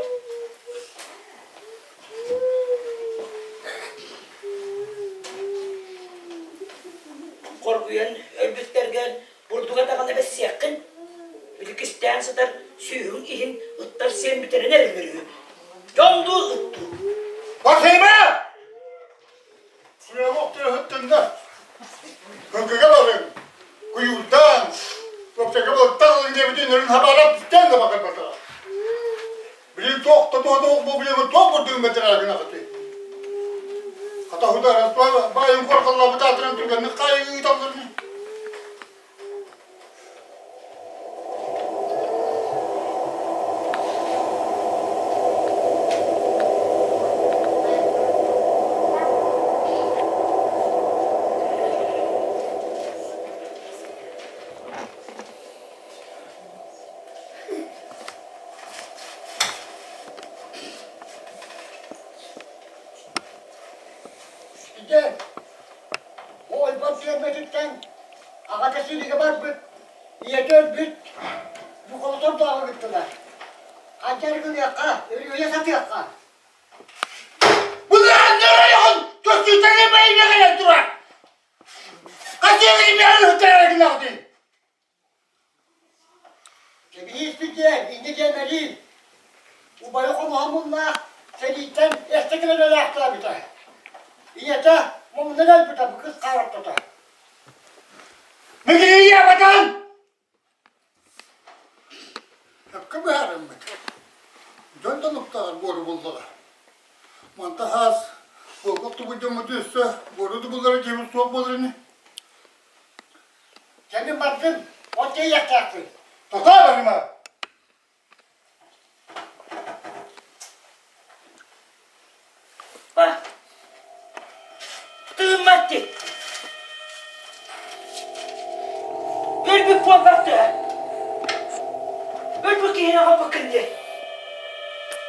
Хоргуйан өлбүттэргэр бурдуга даҕаны бэссиэххин. Били кистээн сытар сүүһүҥ иһин ыттар сиэн бүтэрин эрэллэр үһү. Дьон дуу, ыт дуу? Василий! Сүрэҕи тыаһыттынна. Кылгыга барыҥ, куйуурдаан, уопсайга балыктаах ылыҥ диэбитин өрүн хабаалап истэн да баҕарбатаҕа. Билигин туох да туох туох буолбуйабын туох бурдугун бэтэрээ гынахытый. Хата худаарастуба баайын куоркаллаабыт аатынан түргэнник хаайыы ыыталларын. Ити Уойбат сиэрмэтиттэн аҕата сиригэ барбыт, ийэтэ өлбүт, Ньукулутун ыыттылар. Ханчары гыныахха, өрүһүйэ сатыахха. Былааннар көстүүтэ бэйне кэлэн турар. Хасыгы бэйне хытарар гынаҕытый. Кэбиһиэспит диэн, инньэ диэн мэлиин. Убайа хомуһа сэрииттэн эстэ кэлэн өлөөхтөөбүтэ. Ийэтэ муҥунан өлбүтэ бу кыс хаалаттата. Мигирийэ батан! Сөпкө быһаарыммыт. Дьон тонуктааҕар буору буллаҕа. Манта хаас буолга охтубут дьоммут өссө буору да буллара дьиэбит суох буолар ини. Кэмин бардын, от тиэйиэхтээхпин. Тохтоо барыма! Ба, тыыммат дии. Өлбүт буолбат дуо? Өлбүт киһини аҕалбыккын дии.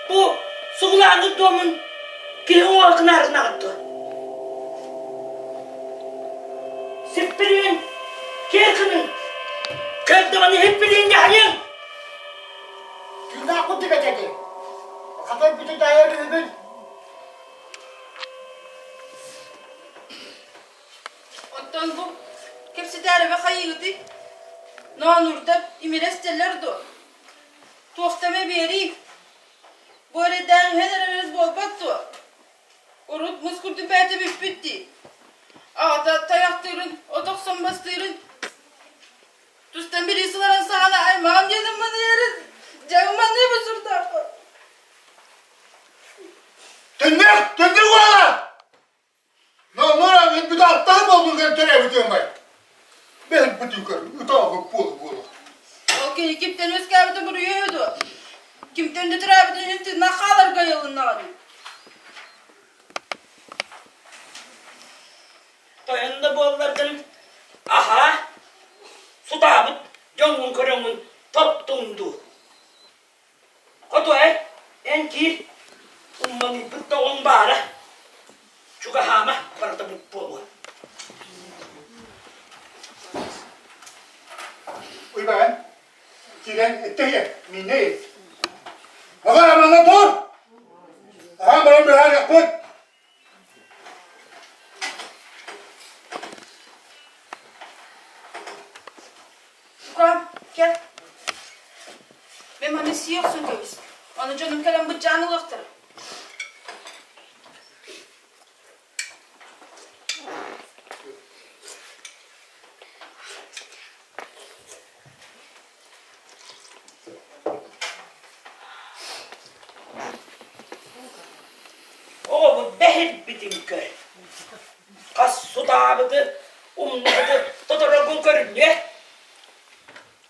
Бу сугулааҥҥыт дуомун киһи уҥуоҕа гынаарынаҕыт дуо? Сиппириин, киэр гыныҥ! Көр даҕаны иһиппириин дьаһайыҥ! Тыыннаах курдук этэ дии. Хата өлбүтүн таайар үһүбүн. Оттон бу кэпсэтээрэбэ хайыыгытый? Ноонурдар имирэстэллэр дуо? Туохтама биэрии? Бу эрэйдээх иһэн эрэрэр буолбат дуо? Урут мус курдук бэйэтэ бүппүт дии. Аҕата тайахтыырын, от охсон бастыырын тустан билии сыларын саҕана аймаҕым диэн ымманыйарын дьаҥ маныыбын сурдаахпын. Түннүк! Түннүк уола! Ноннор өлбүт аттаах буолбугар төрөөбүт ыамай. Бэһирбит үкэр, ытаабыт буола-буола. Ол киһи кимтэн үөскээбитин буруйа үһү дуо? Кимтэн да төрөөбүтүн иһин тыыннаах хааларга айылыннаҕа дии. Тойон да буолларгын аһаа, сутаабыт дьоҥҥун көрөҥҥүн топтуҥ дуу. Хотуой, эн киир, умманыйбыт да оҕоҥ баара. Чугаһаама, барыта буолуо. Уйбаан, киирэн эттэһиэ, миинэ ис. Аҕа, манна тур! Аһаан баран быһаарыахпыт! Тукаам, кэл. Мин маны сии охсон кэбис. Аны дьонум кэлэн быдьаан ылыахтара. Оҕобут бэһирбитин көр. Хас сутаабыты, умнубуту тотороргун көрүнүө.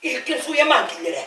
Иһиккин сууйамаан киллэрэ.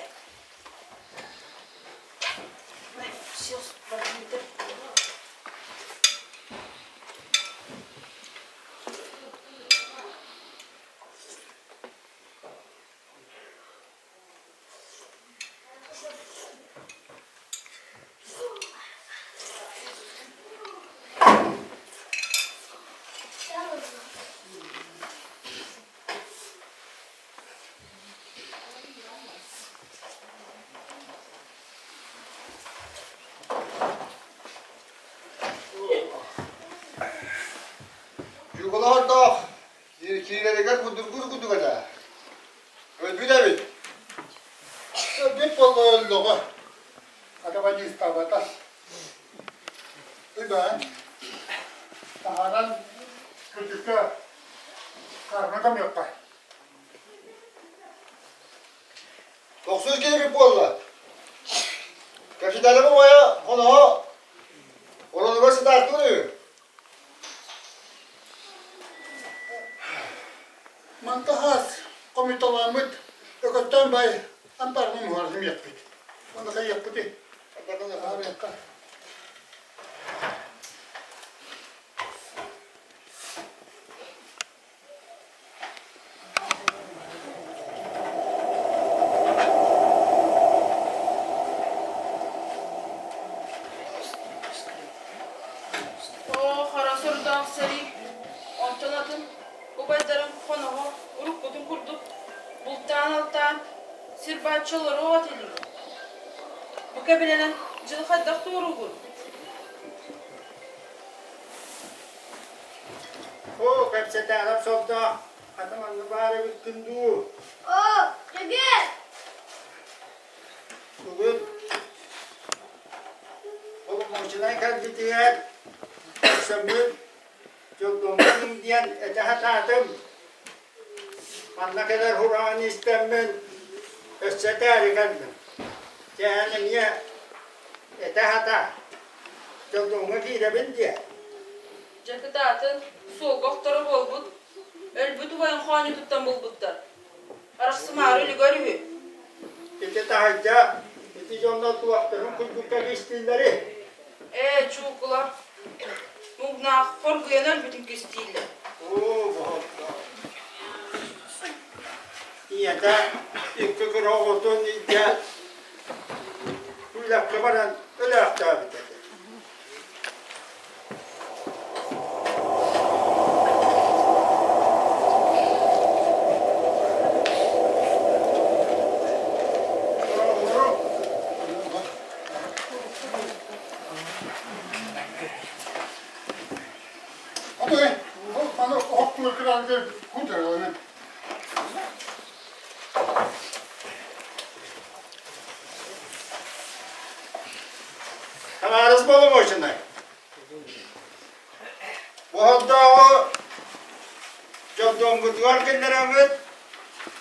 Дьугулаһордоох киирэригэр кудургур кудук этэ. Өлбүт эбит. Өлбүт буолла өллөҕө. Атабадьыыстаабата. Ыйбаан. Таһааран күрдьүккэ хаарына көмүөххэ. Тохсус киһи буолла. Капиталима убайа хоноһо оронугар сытаахтыыр үһү. Мантахаас хомуйталааммыт Өкөттөөн бай ампаарга муһарытым иэхпит. Онно хайыахпытый? Аарыахха. Оо, хара сордоох сэрии, онтон атын убайдарым хоноһо уруккутун курдук бултаан-алтаан сир бааччы олоруох этилэр. Бу кэбилэнэн дьыл хайдах туоруугун? Оо, кэпсэтээҕим сордоох, хата манна баар эбиккин дуу? Оо, Дьөгүөр! Бүгүн боломуочунай кэлбитигэр көрсөммүт дьолломмутум диэн этэ сатаатым. Манна кэлэр хураҕын истэммин өссө этээри кэллим. Кэһэн эмиэ этэ сата, дьоллоҥҥо киирэбин диэ. Дьэ кытаатын, суолга охторо буолбут, өлбүт убайын хоонньутуттан булбуттар. Арахсымаары үлүгэр үһү. Ити таһырдьа ити дьоннор туохтарын курдук кэбистииллэрий? Ээ, чуукула, муҥнаах хоргуйан өлбүтүн кистииллэр. Оо, боһоттоо. Ийэтэ икки кыра оҕотун илдьэ үлэххэ баран өлөөхтөөбүт этэ. Отой, маны оһох кыраанга кутараланы. Табаарыс боломуочунай. Оһордооҕу дьордоҥҥутугар киллэрэҥҥит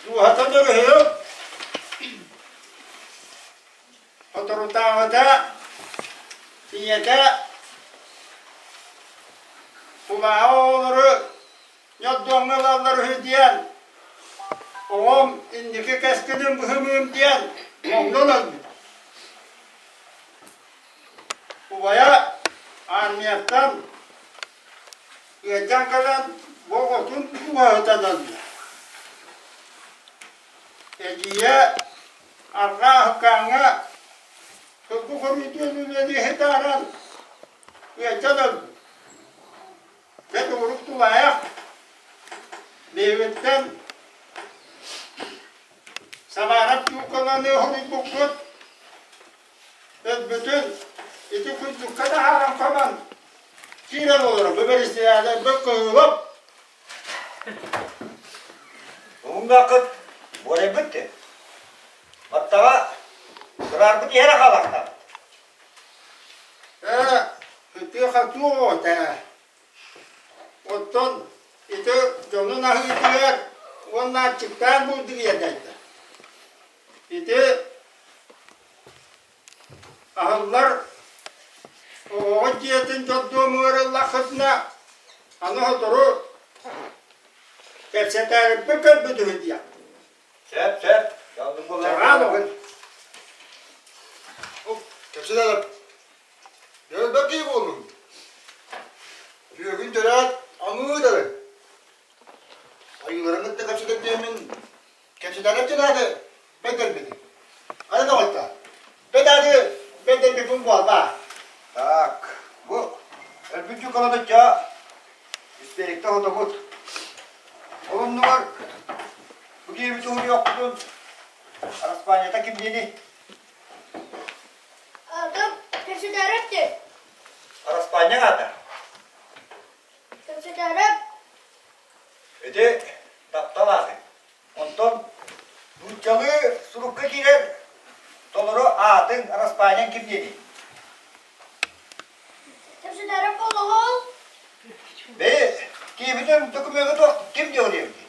дууһата дөрүһү соторутааҕыта ийэтэ кулааҕы оҕолору Ньоддуоҥҥа ылаллар үһү диэн, оҕом инники кэскилин быһымыым диэн моҥнон өлбүт. Убайа армияттан ыалдьан кэлэн Оҕотун уһатан ылла. Эдьиийэ арҕаа аһыкааҥҥа сылгы хоруйдуон үлэлиэһи тааран ыалдьан өлбүт. Дьэ тугурук тулаайах биһигиттэн Самаарап чуукаланы хоруйбуккут өлбүтүн ити курдукка таһааран хомон киирэн олорор бу бэрэссэдээтэл кыһыылап Уһуннааххыт буорайбыт дии. Баттаҕа сыраарбыт иһэрэ хаалахтаабыт. Ээ, ытыа-хатыа оҕото ээ. Оттон ити дьонун аһыытыгар уонна аччыктаан булдуруйа Ити аһыллар оҕоҕо дьиэтин дьордуомугар ыллаххытына, аны сотору кэпсэтээриппит көрбүт үһү диэх. Сөп, сөп. Чаҕаан оҕун. Кэпсэтэ Дьөлбөк киһи буоллум. Түөгүн төрөөт аҥыы дары. Айыыларын кытта кэпсэтэр диэммин Кэпсэтэрэ диэн бэдэрбит. Аны доҕотто, бэдээди бэдэрбиппин буолба. Так, бу өлбүт дьукаланычча истерикте хотобут. Ол оннугар бу киһибит уһуруйуохпутун араспаанньата ким диэний? Аатым Кэпсэтээрэп диэн. Араспаанньаҥ аата? Кэпсэтээрэп. Ити таптал ааты. Онтон нууччалыы сурукка киирэр толору аатыҥ, араспаанньаҥ ким диэний? Кэпсэтэрим буолуоҕул. Бэйи, киһибитин докумуоҥҥа туох ким диэн диэбитий?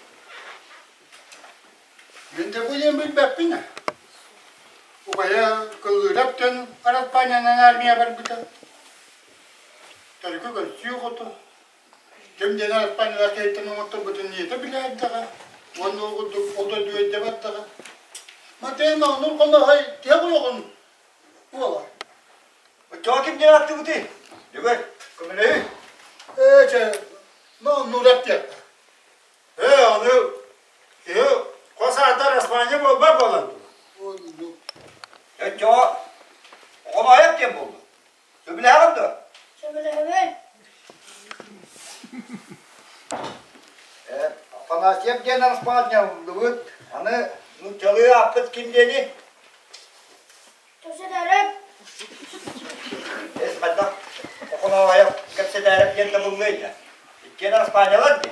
Мин да бу диэн билбэппин ээ. Убайа Кыллыырап диэн араспаанньанан армия барбыта. Төрүкү көрсүү хоту. Ким диэн араспаанньалар киһиттэн оҥотторбутун ийэтэ билээрдэҕэ уонна ол курдук ол дойду өйдөбөт-даҕа. Матыан оҕонур хонооһой тиһэх олоҕун буолар. Оччоҕо ким диэн ааттыыбытый? Дьөгөр, көмөлөһүй. Ээ, чэ, нуурап диэххэ. Ээ, ону киһи хос аата араспаанньа буолбат буолан дуо? Оччоҕо Хонооһойоп диэн буолла. Сөбүлэһэҕин дуо? Сөбүлэһэбин. Э, Афанасьев диэн араспаанньаллыбыт. Аны нууччалыы ааппыт ким диэний? Кэпсэтээрэп. Эс хайдах Охоноойоп кэпсэтээрэп диэн табыллыай да? Иккиэн араспаанньалар дии.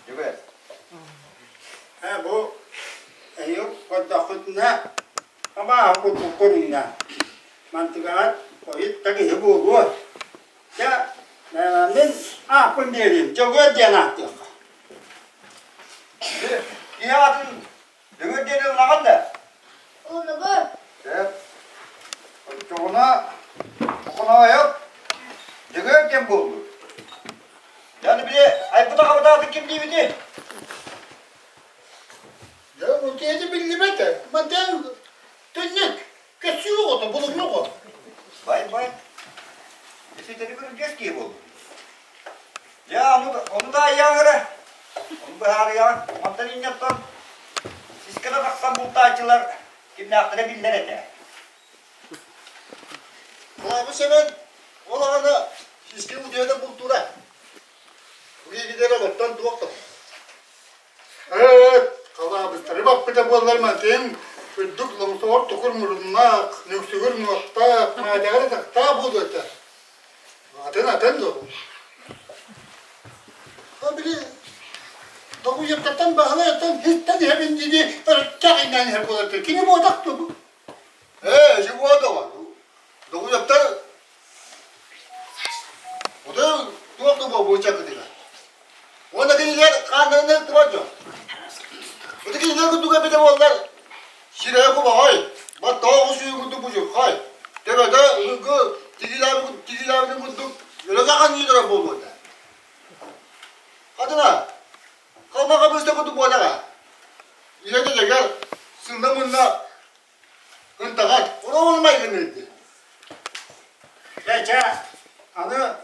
Дьүгэр. Э, бу эйиги көрдөххүтүнэ Абааһы курдук көрүҥнээх. Мантыгаҕар хойут да киһи буолуо. Дьэ, мин ааппын биэриим, Дьөгүөр диэн ааттыахха. Киһи аатын Дьөгүөр диэн ыллаҕын да? Ыллыбын. Сөп. Оччоҕуна Охоноойоп Дьөгүөр диэн буоллун. Дьэ, аны били айбыт аҕабыт аатын ким диибитий? Дьэ, ол киһи биллибэт ээ. Мантан түннүк, көссүү оҕото, булумньу оҕо. Бай-бай. Иситэри көрүдьүөс киһи буоллум. Дьэ, ону, ону да айыаҥ эрэ. Ону быһаарыаҕыҥ. Мантан инньэттэн сискэ да тахсан бултааччылар кимнээхтэрэ биллэр этэ. Кылаабы Сэмэн ол аҕаны сискэ утуйа бултуура. Бу киһигитэр олортон туох да Ээ, халаабыстары баппыта буоллар мантыйыҥ үрдүк лоҥсоҕор тукур муруннаах, нүксүгүр муохтаах, маадьаҕар атахтаах буолуо этэ. Атын атын дуо? Били Догуйаттан Баһылай оттон хистэн иһэбин дии өрүттээх иҥнээн иһэр буолар кини буотах дуо бу? Ээ, ити буотаҕа. Догуйаттар Отой туох да буолбуча кытыга. Уонна кинилэр хааннарынан ыттыбат дьон. Ити кинилэр курдук эбитэ буоллар, сирэйэ кубаҕай, баттаҕа оҕус үйэ курдук будьурхай, төбөтө ылгы тигилээбитин курдук өрө сахан иитэрэ буолуо этэ. Хатына, халба хабыста курдук буолаҕа. Ийэтэ дэгэр сынна-мынна ынтаҕар, оруобун майгынныырды. Чэ, чэ, аны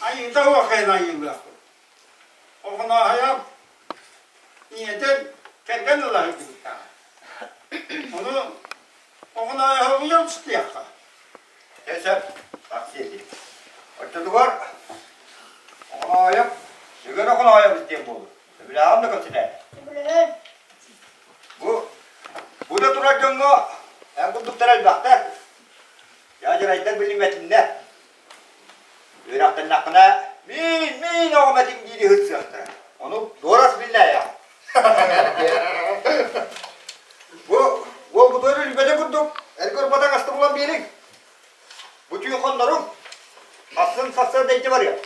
ай Айыыта оһуохайын айыылыахпыт. Охонооһойоп ийэтин кэргэн ыла сылдьыбыттааҕа. Ону Охонооһойобуйан сытыахха. Чэ сөп, тахсыа этим. Оччотугар Охонооһойоп, Сүгэн Охонооһойобус диэн буолуо. Сөбүлээҕин да көрсүтээ. Сөбүлэһэн. Бу, бу да турар дьоҥҥо эн курдуктар элбэхтэр. Дьаадьарайдар билиммэтиннэр. Үөрэхтэннэххинэ миин, миин оҕом этиҥ диири ыһытсыахтара. Ону дуорас биллээйэҕин. Бу уолбутугар үлбэтэ курдук эргэ урбатан аста булан биэриҥ. Бу түүн хонноруҥ. Сарсын сарсыарда илдьэ барыам.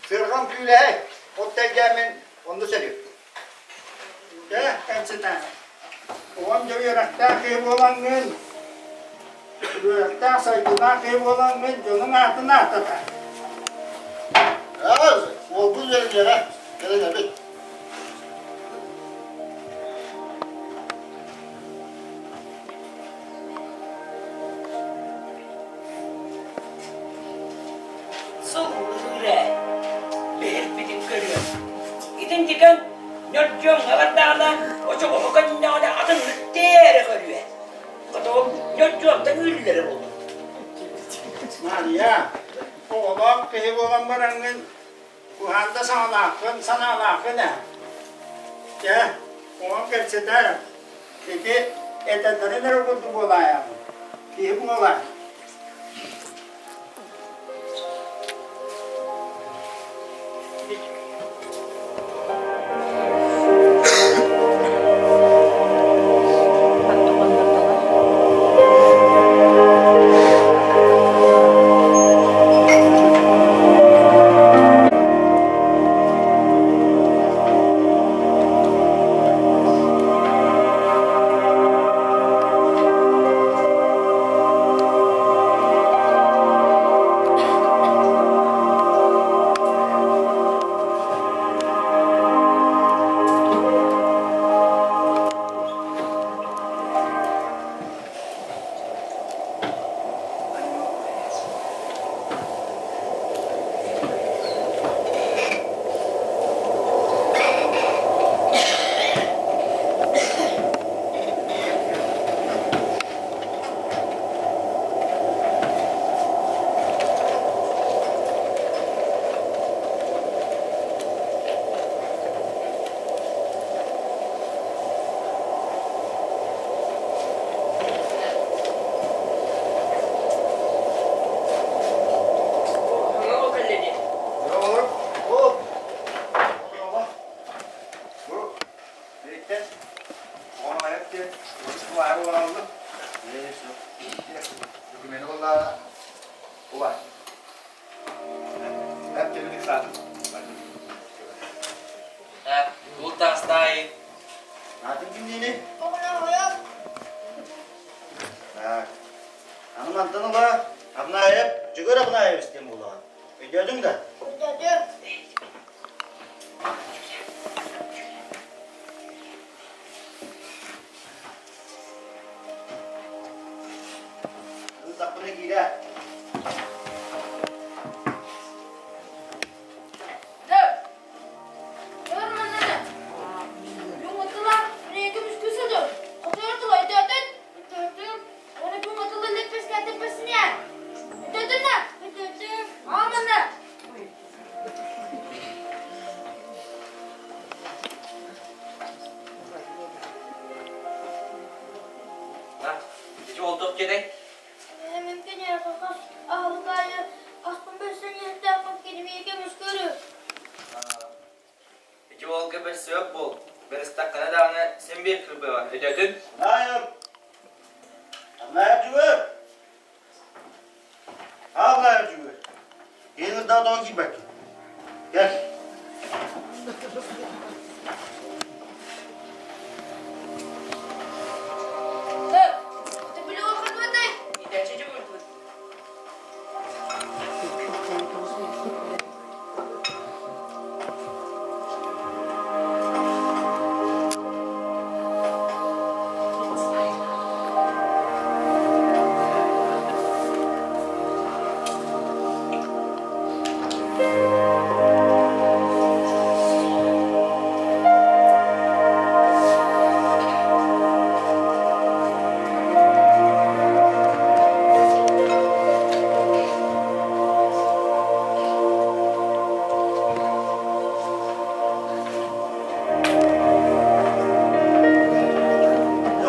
Сыарҕам күүлэһэй, от тэлгээммин онно сэлиэм. Дьэ, кэлситэ. Оҕом дьэ үөрэхтээх киһи буолаҥҥын, үөрэхтээх сайдыылаах киһи буолаҥҥын дьонуҥ аатын ааттата. Аас, уолбут үөрэниэҕэ, кэлэн эбит. Сыллыыр ээ, биһирбитин көрүөм. Итинтикэн Ньордьуоҥҥа бардаҕына, очоҕоһо көннөҕүнэ атыннык тиэрэ көрүө. Хотугу Ньордьуонтан үүрүллэрэ буолуо. Мария, оҕолоох киһи буолан бараҥҥын, куһаан да саҥалааххын, санаалааххын ээ. Чэ, оҕом кэпсэтэр, ити этэллэрин эрэ курдук буолаайаҕын. Киһи буолар. Аны мантан ыла Абнаев, Дьөгүөр Абнаевич диэн буолаҕын. Өйдөөтүҥ да? Өйдөөтүм. Ылдахпына киирэ. Ити ол туох дьиэтэй? Мөмкүн аһылыкаайы аспын бөссөн иһэртээхпин кинимиэхэ көмүскүрү. Ити уолга бэрсибэт буол. Бэристэххинэ даҕаны син биир кырбыаҕа. Өйдөөтүн? Наайым! Наайым Дьүгүр! Аал Наайым Дьүгүр! Киһи ырдаа тоҕо киирбэккин? Кэл.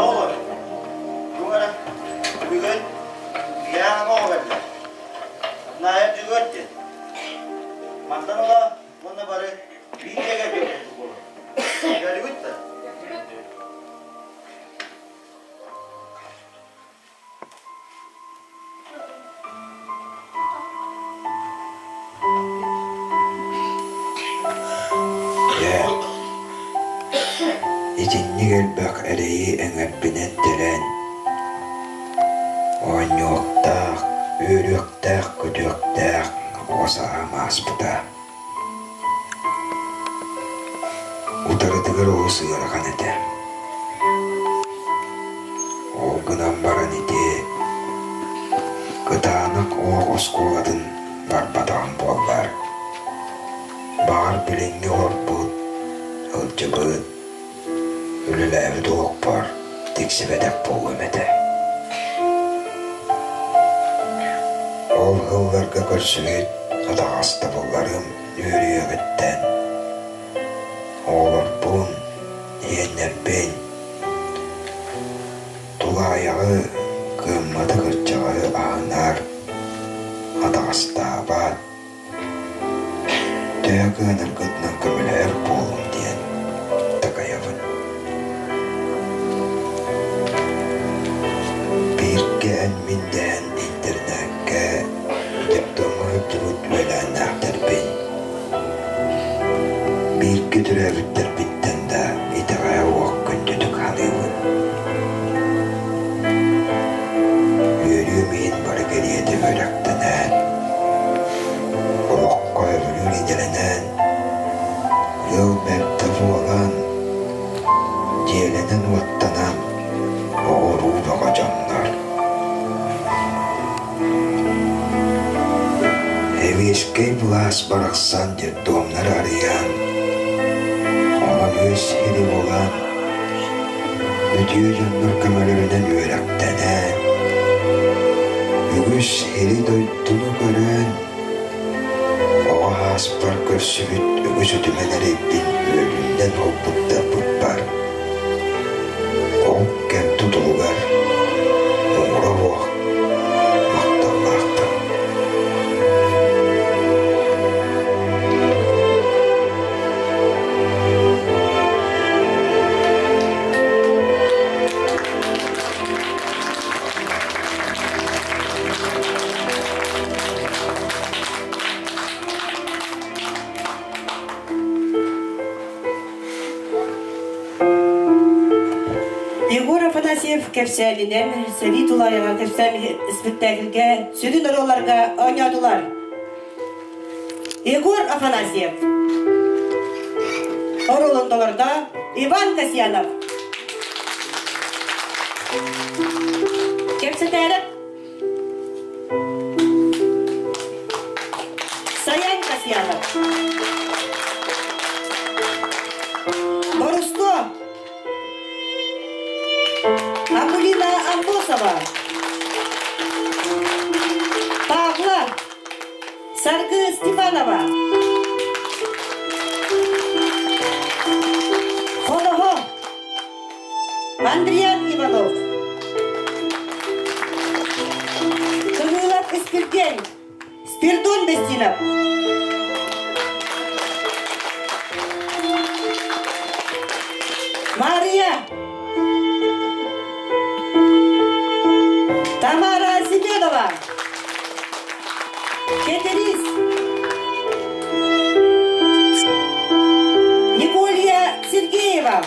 Оҕолор, бу эрэ бүгүн Диана оҕо кэллэ. Наайа Дьөгүөр диэн. Мантан ыла уонна бары биир дьиэгэ курдук буолар. Көрүгүт да? Дьэ, итинник элбэх эрэйи эҥэрбинэн тэлэн, оонньуохтаах, үөрүөхтээх-көтүөхтээх оҕо сааһым ааспыта. Утарытыгар олус ыарахан этэ. Ол гынан баран ити кытаанах олох оскуолатын барбатаҕым буоллар, баҕар билиҥҥи олорбут, ылдьыбыт, үлэлээбит олохпор тиксибэтэх буолуом этэ. Ол сылларга көрсүбүт атаҕастабылларым үөрүйэҕиттэн оҕолорбун, иэннэрбин, тулаайаҕы, кыамматы-кырдьаҕаһы аһынар, атаҕастаабат, Төһө кыанаргытынан көмөлөһөр буолуҥ диэн такайабын. Бииргэ эн-мин дэһэн интернакка детдомҥа сылдьыбыт үөлээннээхтэрбин, бииргэ төрөөбүттэрбиттэн да итэҕэһэ уох күндүтүк саныыбын. Үөрүүм иһин бары кэриэтэ үөрэхтэнэн, Олоххо өрүү идэлэнэн, ыал бэрдэ буолан, дьиэлэнэн-уоттанан оҕоруу бөҕө дьоннор. Эбиэскэй былаас барахсан детдомнары арыйан, онон үс сири булан, үтүө дьоннор көмөлөрүнэн үөрэхтэнэн, үгүс сири-дойдуну көрөн, оҕо ааспар көрсүбүт үгүс үтүмэн эрэйбин үөлүннэн уолбуттарбыппар, ол кэм тутулугар муҥура суох махталлаахпын. Егор Афанасьев кэпсээнинэн сэрии тулаайаҕа кэпсээн испиктээкилгэ сүрүн оруолларга оонньоотулар. Егор Афанасьев оруолун толордо Иван Касьянов. Кэпсэтээрэп Саян Касьянов. Боруско Акулина Амбосова. Павла Саргы Степанова. Хоноһо Андриан Иванов. Кымыылап Испирдиэн Спирдон Бестинов. Мария Тамара Семенова. Кетерис Николья Сергеева.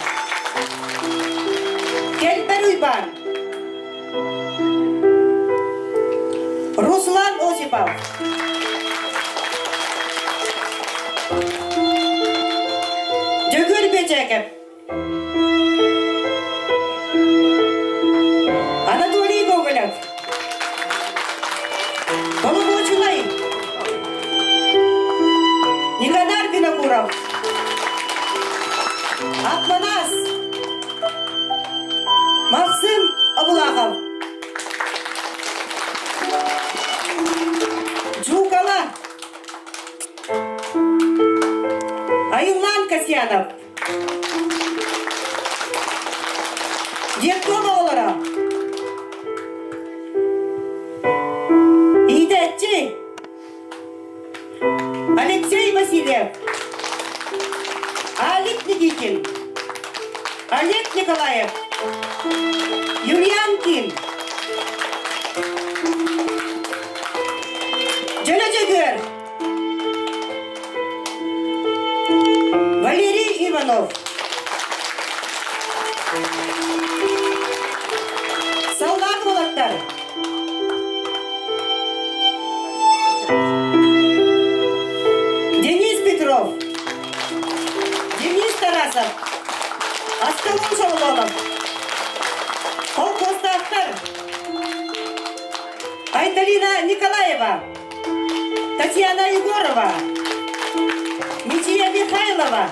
Кэлбэр Уйбан. Руслан Осипов. Дьөгүөр Бэчээкэп. Анатолий Гоголев. Боломуочунай. Аппанаас Максим Абылахов Жукала Айыллаан Касьянов Детдом оҕолоро Иитээччи Алексей Васильев Алик Никитин Олег Николаев Юлиан Ким Дьөлө Дьөгүөр Валерий Иванов Саллаат уолаттар Денис Петров Денис Тарасов Астылын Соломонов Холкуостаахтар Айталина Николаева Татьяна Егорова, Мития Михайлова,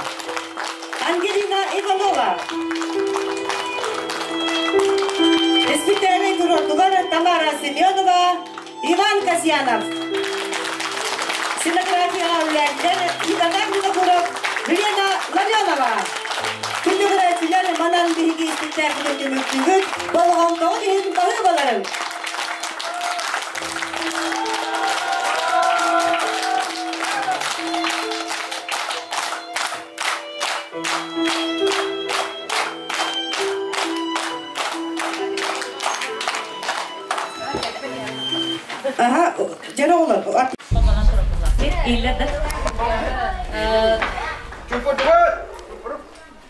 Ангелина Иванова. Испитээри туруордулар Тамара Семенова, Иван Касьянов. Сценографияҕа үлэлэр Николай Винокуров, Елена Ларионова. Күндү көрөөччүлэр, манан биһиги испиктээкпитин түмүктүүбүт. Болҕомтоҕут иһин баһыыбаларын! Аха, дьэ оҕолор,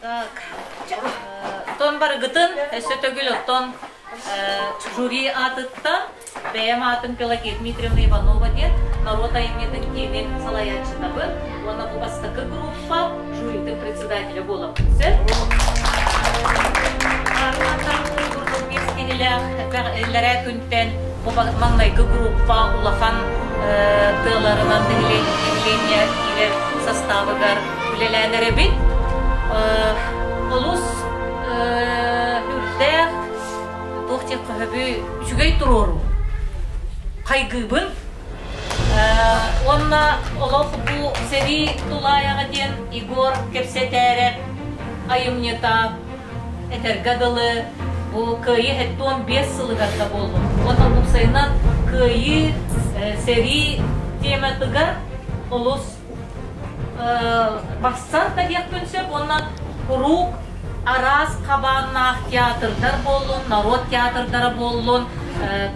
Так, тон барыгытын өссө төгүл оттон жюри аатыттан бэйэм аатым Пелагея Дмитриевна Иванова диэн норуот айымньытын киинин салайааччытабын уонна бу бастакы группа жюритын председателэ буолабын. Сөп? Киһилээх күнтэн бу маҥнайгы группа улахан тыаларынан нэһилиэнньэ киирэр составыгар үлэлээн эрэбит. Олус үрдээх туох диэн хөһөбү үчүгэй туруоруу хайгыыбын. Уонна олох бу сэрии тулаайаҕа диэн Егор кэпсэтээрэ айымньыта этэргэ дылы бу Кыайыы 75 сылыгар да буоллун. Уонна уопсайынан Кыайыы сэрии тематыгар олус барсан да диэхпин сөп уонна куруук араас хабааннаах театрдар буоллун, норуот театрдара буоллун,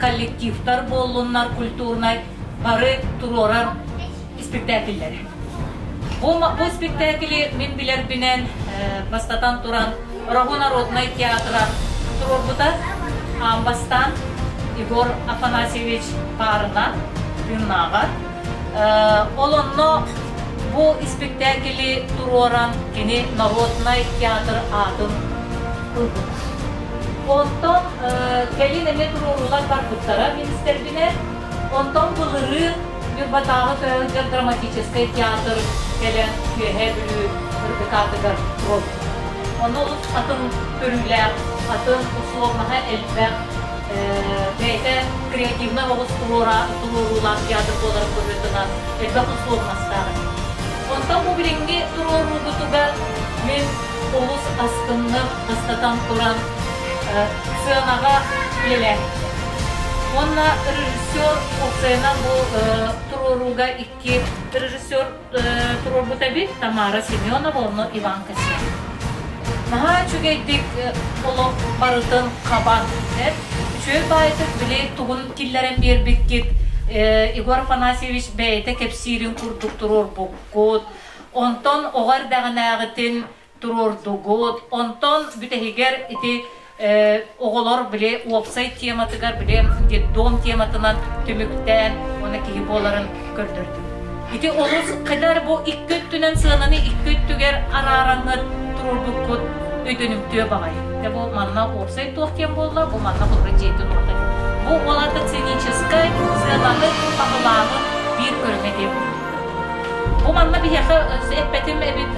коллективтар буоллуннар культурнай бары туруорар испэктээкиллэри. Бу, бу спектакли мин билэрбинэн бастатан туран Рогу народнай театра туруорбута. Аан бастаан Егор Афанасьевич Паарына тыыннааҕар. Ол онно бу испэктээкили туруоран кини народнай театр аатын ылбыта. Онтон кэлин эмиэ туруоруулар барбыттара министэрбинэн. Онтон былырыын Ньурбатааҕы көһө драматическай театр кэлэн Үөһээ Бүлүү РДК-тыгар туруорбута. Онно олус атын көрүүлээх, атын условноһа элбэх, бэйэтэ креативнай оҕус туруоруулаах театр буоларын быһыытынан элбэх условностаах этэ. Онтон бу билиҥҥи туруоруубутугар мин олус астынным, бастатан туран сыанаҕа үлэлээбиттэр. Уонна режиссер уопсайынан бу туруорууга икки режиссер туруорбут эбит Тамара Семенова уонна Иван Касьянов. Наһаа үчүгэйдик олох барытын хабан үчүгэй баайытык били тугун киллэрэн биэрбиккит Егор Афанасьевич бэйэтэ кэпсиирин курдук туруорбуккут. Онтон оҕо эрдэҕинээҕитин туруордугут. Онтон бүтэһигэр ити оҕолор били уопсай тематыгар били детдом тематынан түмүктээн уонна киһи буоларын көрдөрдүм. Ити олус хайдах бу икки өттүнэн сыананы икки өттүгэр араараҥҥыт туруорбуккут өйдөнүмтүө баҕайы. Дьэ бу манна уопсай туох диэн буолла, бу манна холобура дьиэтин уота. Бу ол аата сценическай сыананы баһылааһын биир көрүҥэ диэн. Бу Бу манна биһиэхэ эппэтим эбит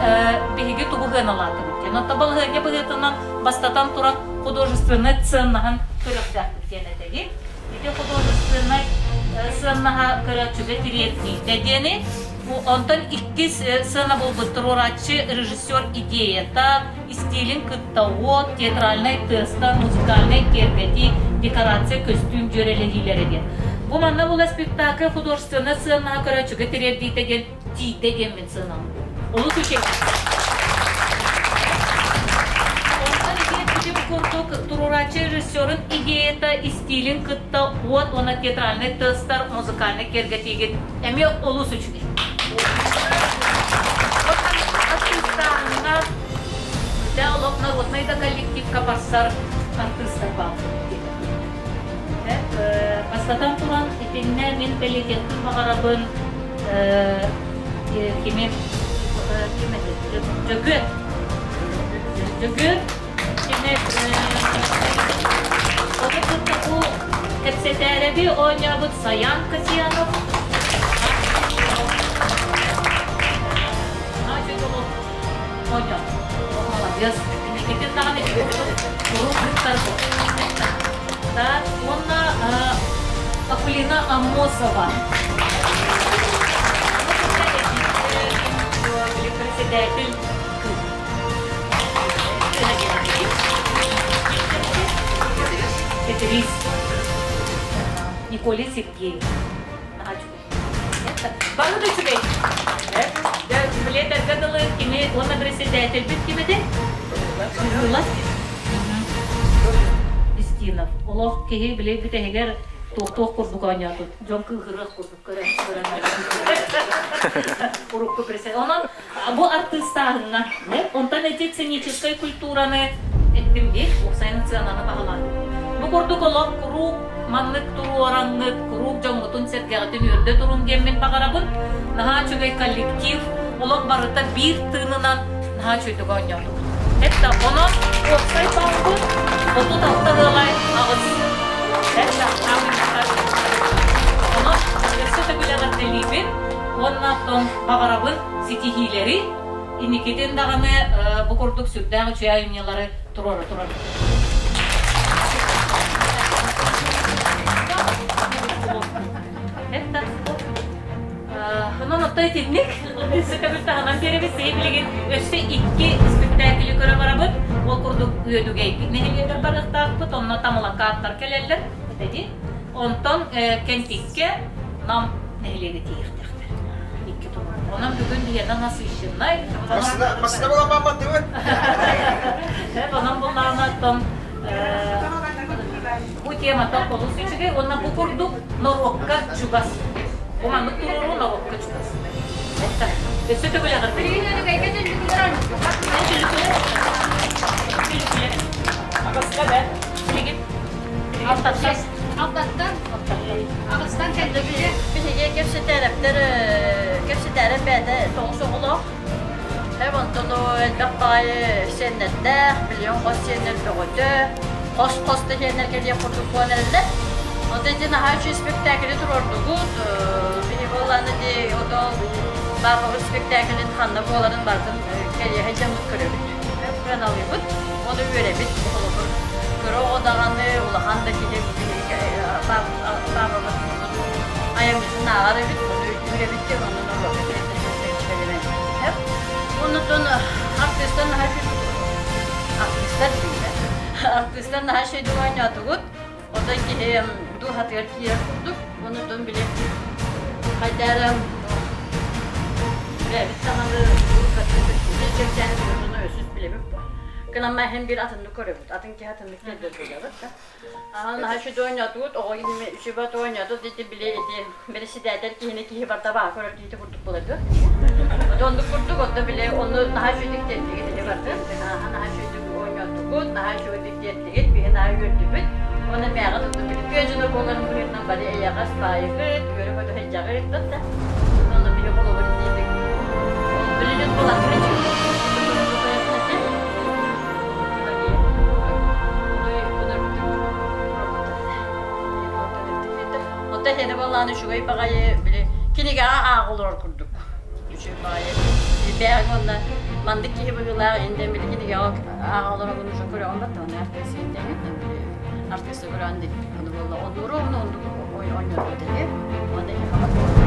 биһиги тугу сыаналаатыбыт диэн. Онтон балаһыанньа быһыытынан бастатан туран художественнай сыаннаһын көрүөхтээхпит диэн этэги. Ити художественнай сыаннаһа көрөөччүгэ тириэрдиитэ диэни онтон иккис сыана булбут туруорааччы режиссер идеята, истиилин кытта уот, театральнай тыастар, музыкальнай киэргэтии, декорация, көстүүм дьүөрэлэһиилэрэ диэн. Бу манна була спектакль художественнай сыаннаһа көрөөччүгэ тириэрдиитэ диэн тиийдэ диэммин сыаналыыбын. Олус үчүгэй. Онтон ити курдук туруорааччы режиссерун идеята истиилин кытта уот уонна театральнай тыастар музыкальнай киэргэтиигит эмиэ олус үчүгэй. Артыыстааһыҥҥа дьэ олох народнай да коллективка барсар артыыстар бааллар. Бастатан туран итиннэ мин бэлиэтиэхпин баҕарабын кими ким Дьөгүөр Дьөгүөр кини ону кытта бу кэпсэтээрэби оонньообут Саян Касьянов оонньоот Молодец. Инникитин даҕаны куруук кыттар Так, уонна Акулина Аммосова. Председатель Петрис Николай Сергеевич. Бары да үчүгэй. Билеттергэ дылы кини уонна председательбит ким этэ? Кыһыла. Устинов. Олох киһи били бүтэһигэр туох-туох курдук оонньоотут. Дьон кыыһырыах курдук көрөн көрөн. Урукку председатель. Онон бу артыыстааһыҥҥа онтон эти сценическай культураны эттим дии, уопсайынан сыананы баһылаан. Бу курдук олох куруук маннык туруораҥҥыт, куруук дьоҥҥутун-сэргэҕитин үөрдэ туруҥ диэммин баҕарабын. Наһаа үчүгэй коллектив, олох барыта биир тыынынан наһаа үчүгэйдик оонньоотубут. Это онон уопсай баалбыт 36 ыалай аҕыс. Это Онон өссө төгүл эҕэрдэлиибин уонна оттон баҕарабын ситиһиилэри, инникитин даҕаны бу курдук сүрдээх үчүгэй айымньылары туруора турар. Онон отто итинник өссө төгүл таһынан биэрэбит. Биһи билигин өссө икки спектаклы көрө барабыт. Ол курдук Үөдүгэйбит нэһилиэгэр барыахтаахпыт. Онно тамылакааттар кэлэллэр. Этэди. Онтон Кэнтиккэ Нам нэһилиэгэ тиийиэхтээхтэр. Икки туруор. Онон бүгүн биһиэнэ насыщеннай. Массыына буламматтыбыт. Онон буллаҕына оттон бу темата олус үчүгэй уонна бу курдук норуокка чугас. Бу маннык туруоруу норуокка чугас. Өссө төгүл эҕэрдэлиибин. Билигин Алтаттан. Алтаттан. Аҕыстан кэллибит. Биһиги кэпсэтээрэптэр кэпсэтээрэ бэйэтэ тоҕус оҕолоох. Эм онтон элбэх баҕайы сиэннэрдээх, миллион хос сиэннэр бөҕөтө, хос-хос да сиэннэр кэлиэх курдук буолан эрэллэр. Онтон ити наһаа үчүгэй спектаклы туруордугут. Биһиги буоллаҕына ити ото Баабабыт спектаклин ханна буоларын барытын кэлиэхэ дьоммут көрөбүт. Сыаналыыбыт, ону үөрэбит. Холобур, кыра оҕо даҕаны, улахан да киһи баабабыт айымньытын ааҕар эбит, ону өйдүүр эбит диэн онон уруокка кэлэн Оннуттан артыыстар наһаа артыыстар дииллэр. Артыыстар наһаа үчүгэйдик оонньоотугут. Отой киһи дууһатыгар киирэр курдук. Оннуттан били хайда эрэ бэйэбит даҕаны кэпсээн өсүс билэбит бу. Кынамма иһин бир атыннык көрөбүт. Атын киһи атыннык көрдөрбүт да. Ахан наһаа үчүгэй оонньоотугут, оҕо үчүгэй оонньоотут ити били ити бэрэссэдээтэл киһини киһи барда баа көрөр киһити курдук буолар Оннук курдук, онно били ону наһаа үчүгэйдик тиэрдигит ити барды. Наһаа үчүгэйдик оонньоотугут, наһаа үчүгэйдик тиэрдигит, биһи наһаа үөрдүбүт. Уонна мээҕэ туту били тыа дьоно буоларын быһыытынан бары эйэҕэс баайыгыт, үөрэ-көтө сылдьаҕыт да. Онно биһи холобур диибит. Билигин булатыгы Оттон эһиэнэ буоллаҕына үчүгэй баҕайы били кинигэҕэ ааҕа олорор курдук. Үчүгэй баҕайы. Бэйэҕин уонна маннык киһи быһыылаах инде билигин ааҕа олоробун уже көрөҕүн баттаҕына артыыс иинтэҥин артыысы көрөҕүн ди ону буолла оннуру ону оннук оонньообут этэ уонна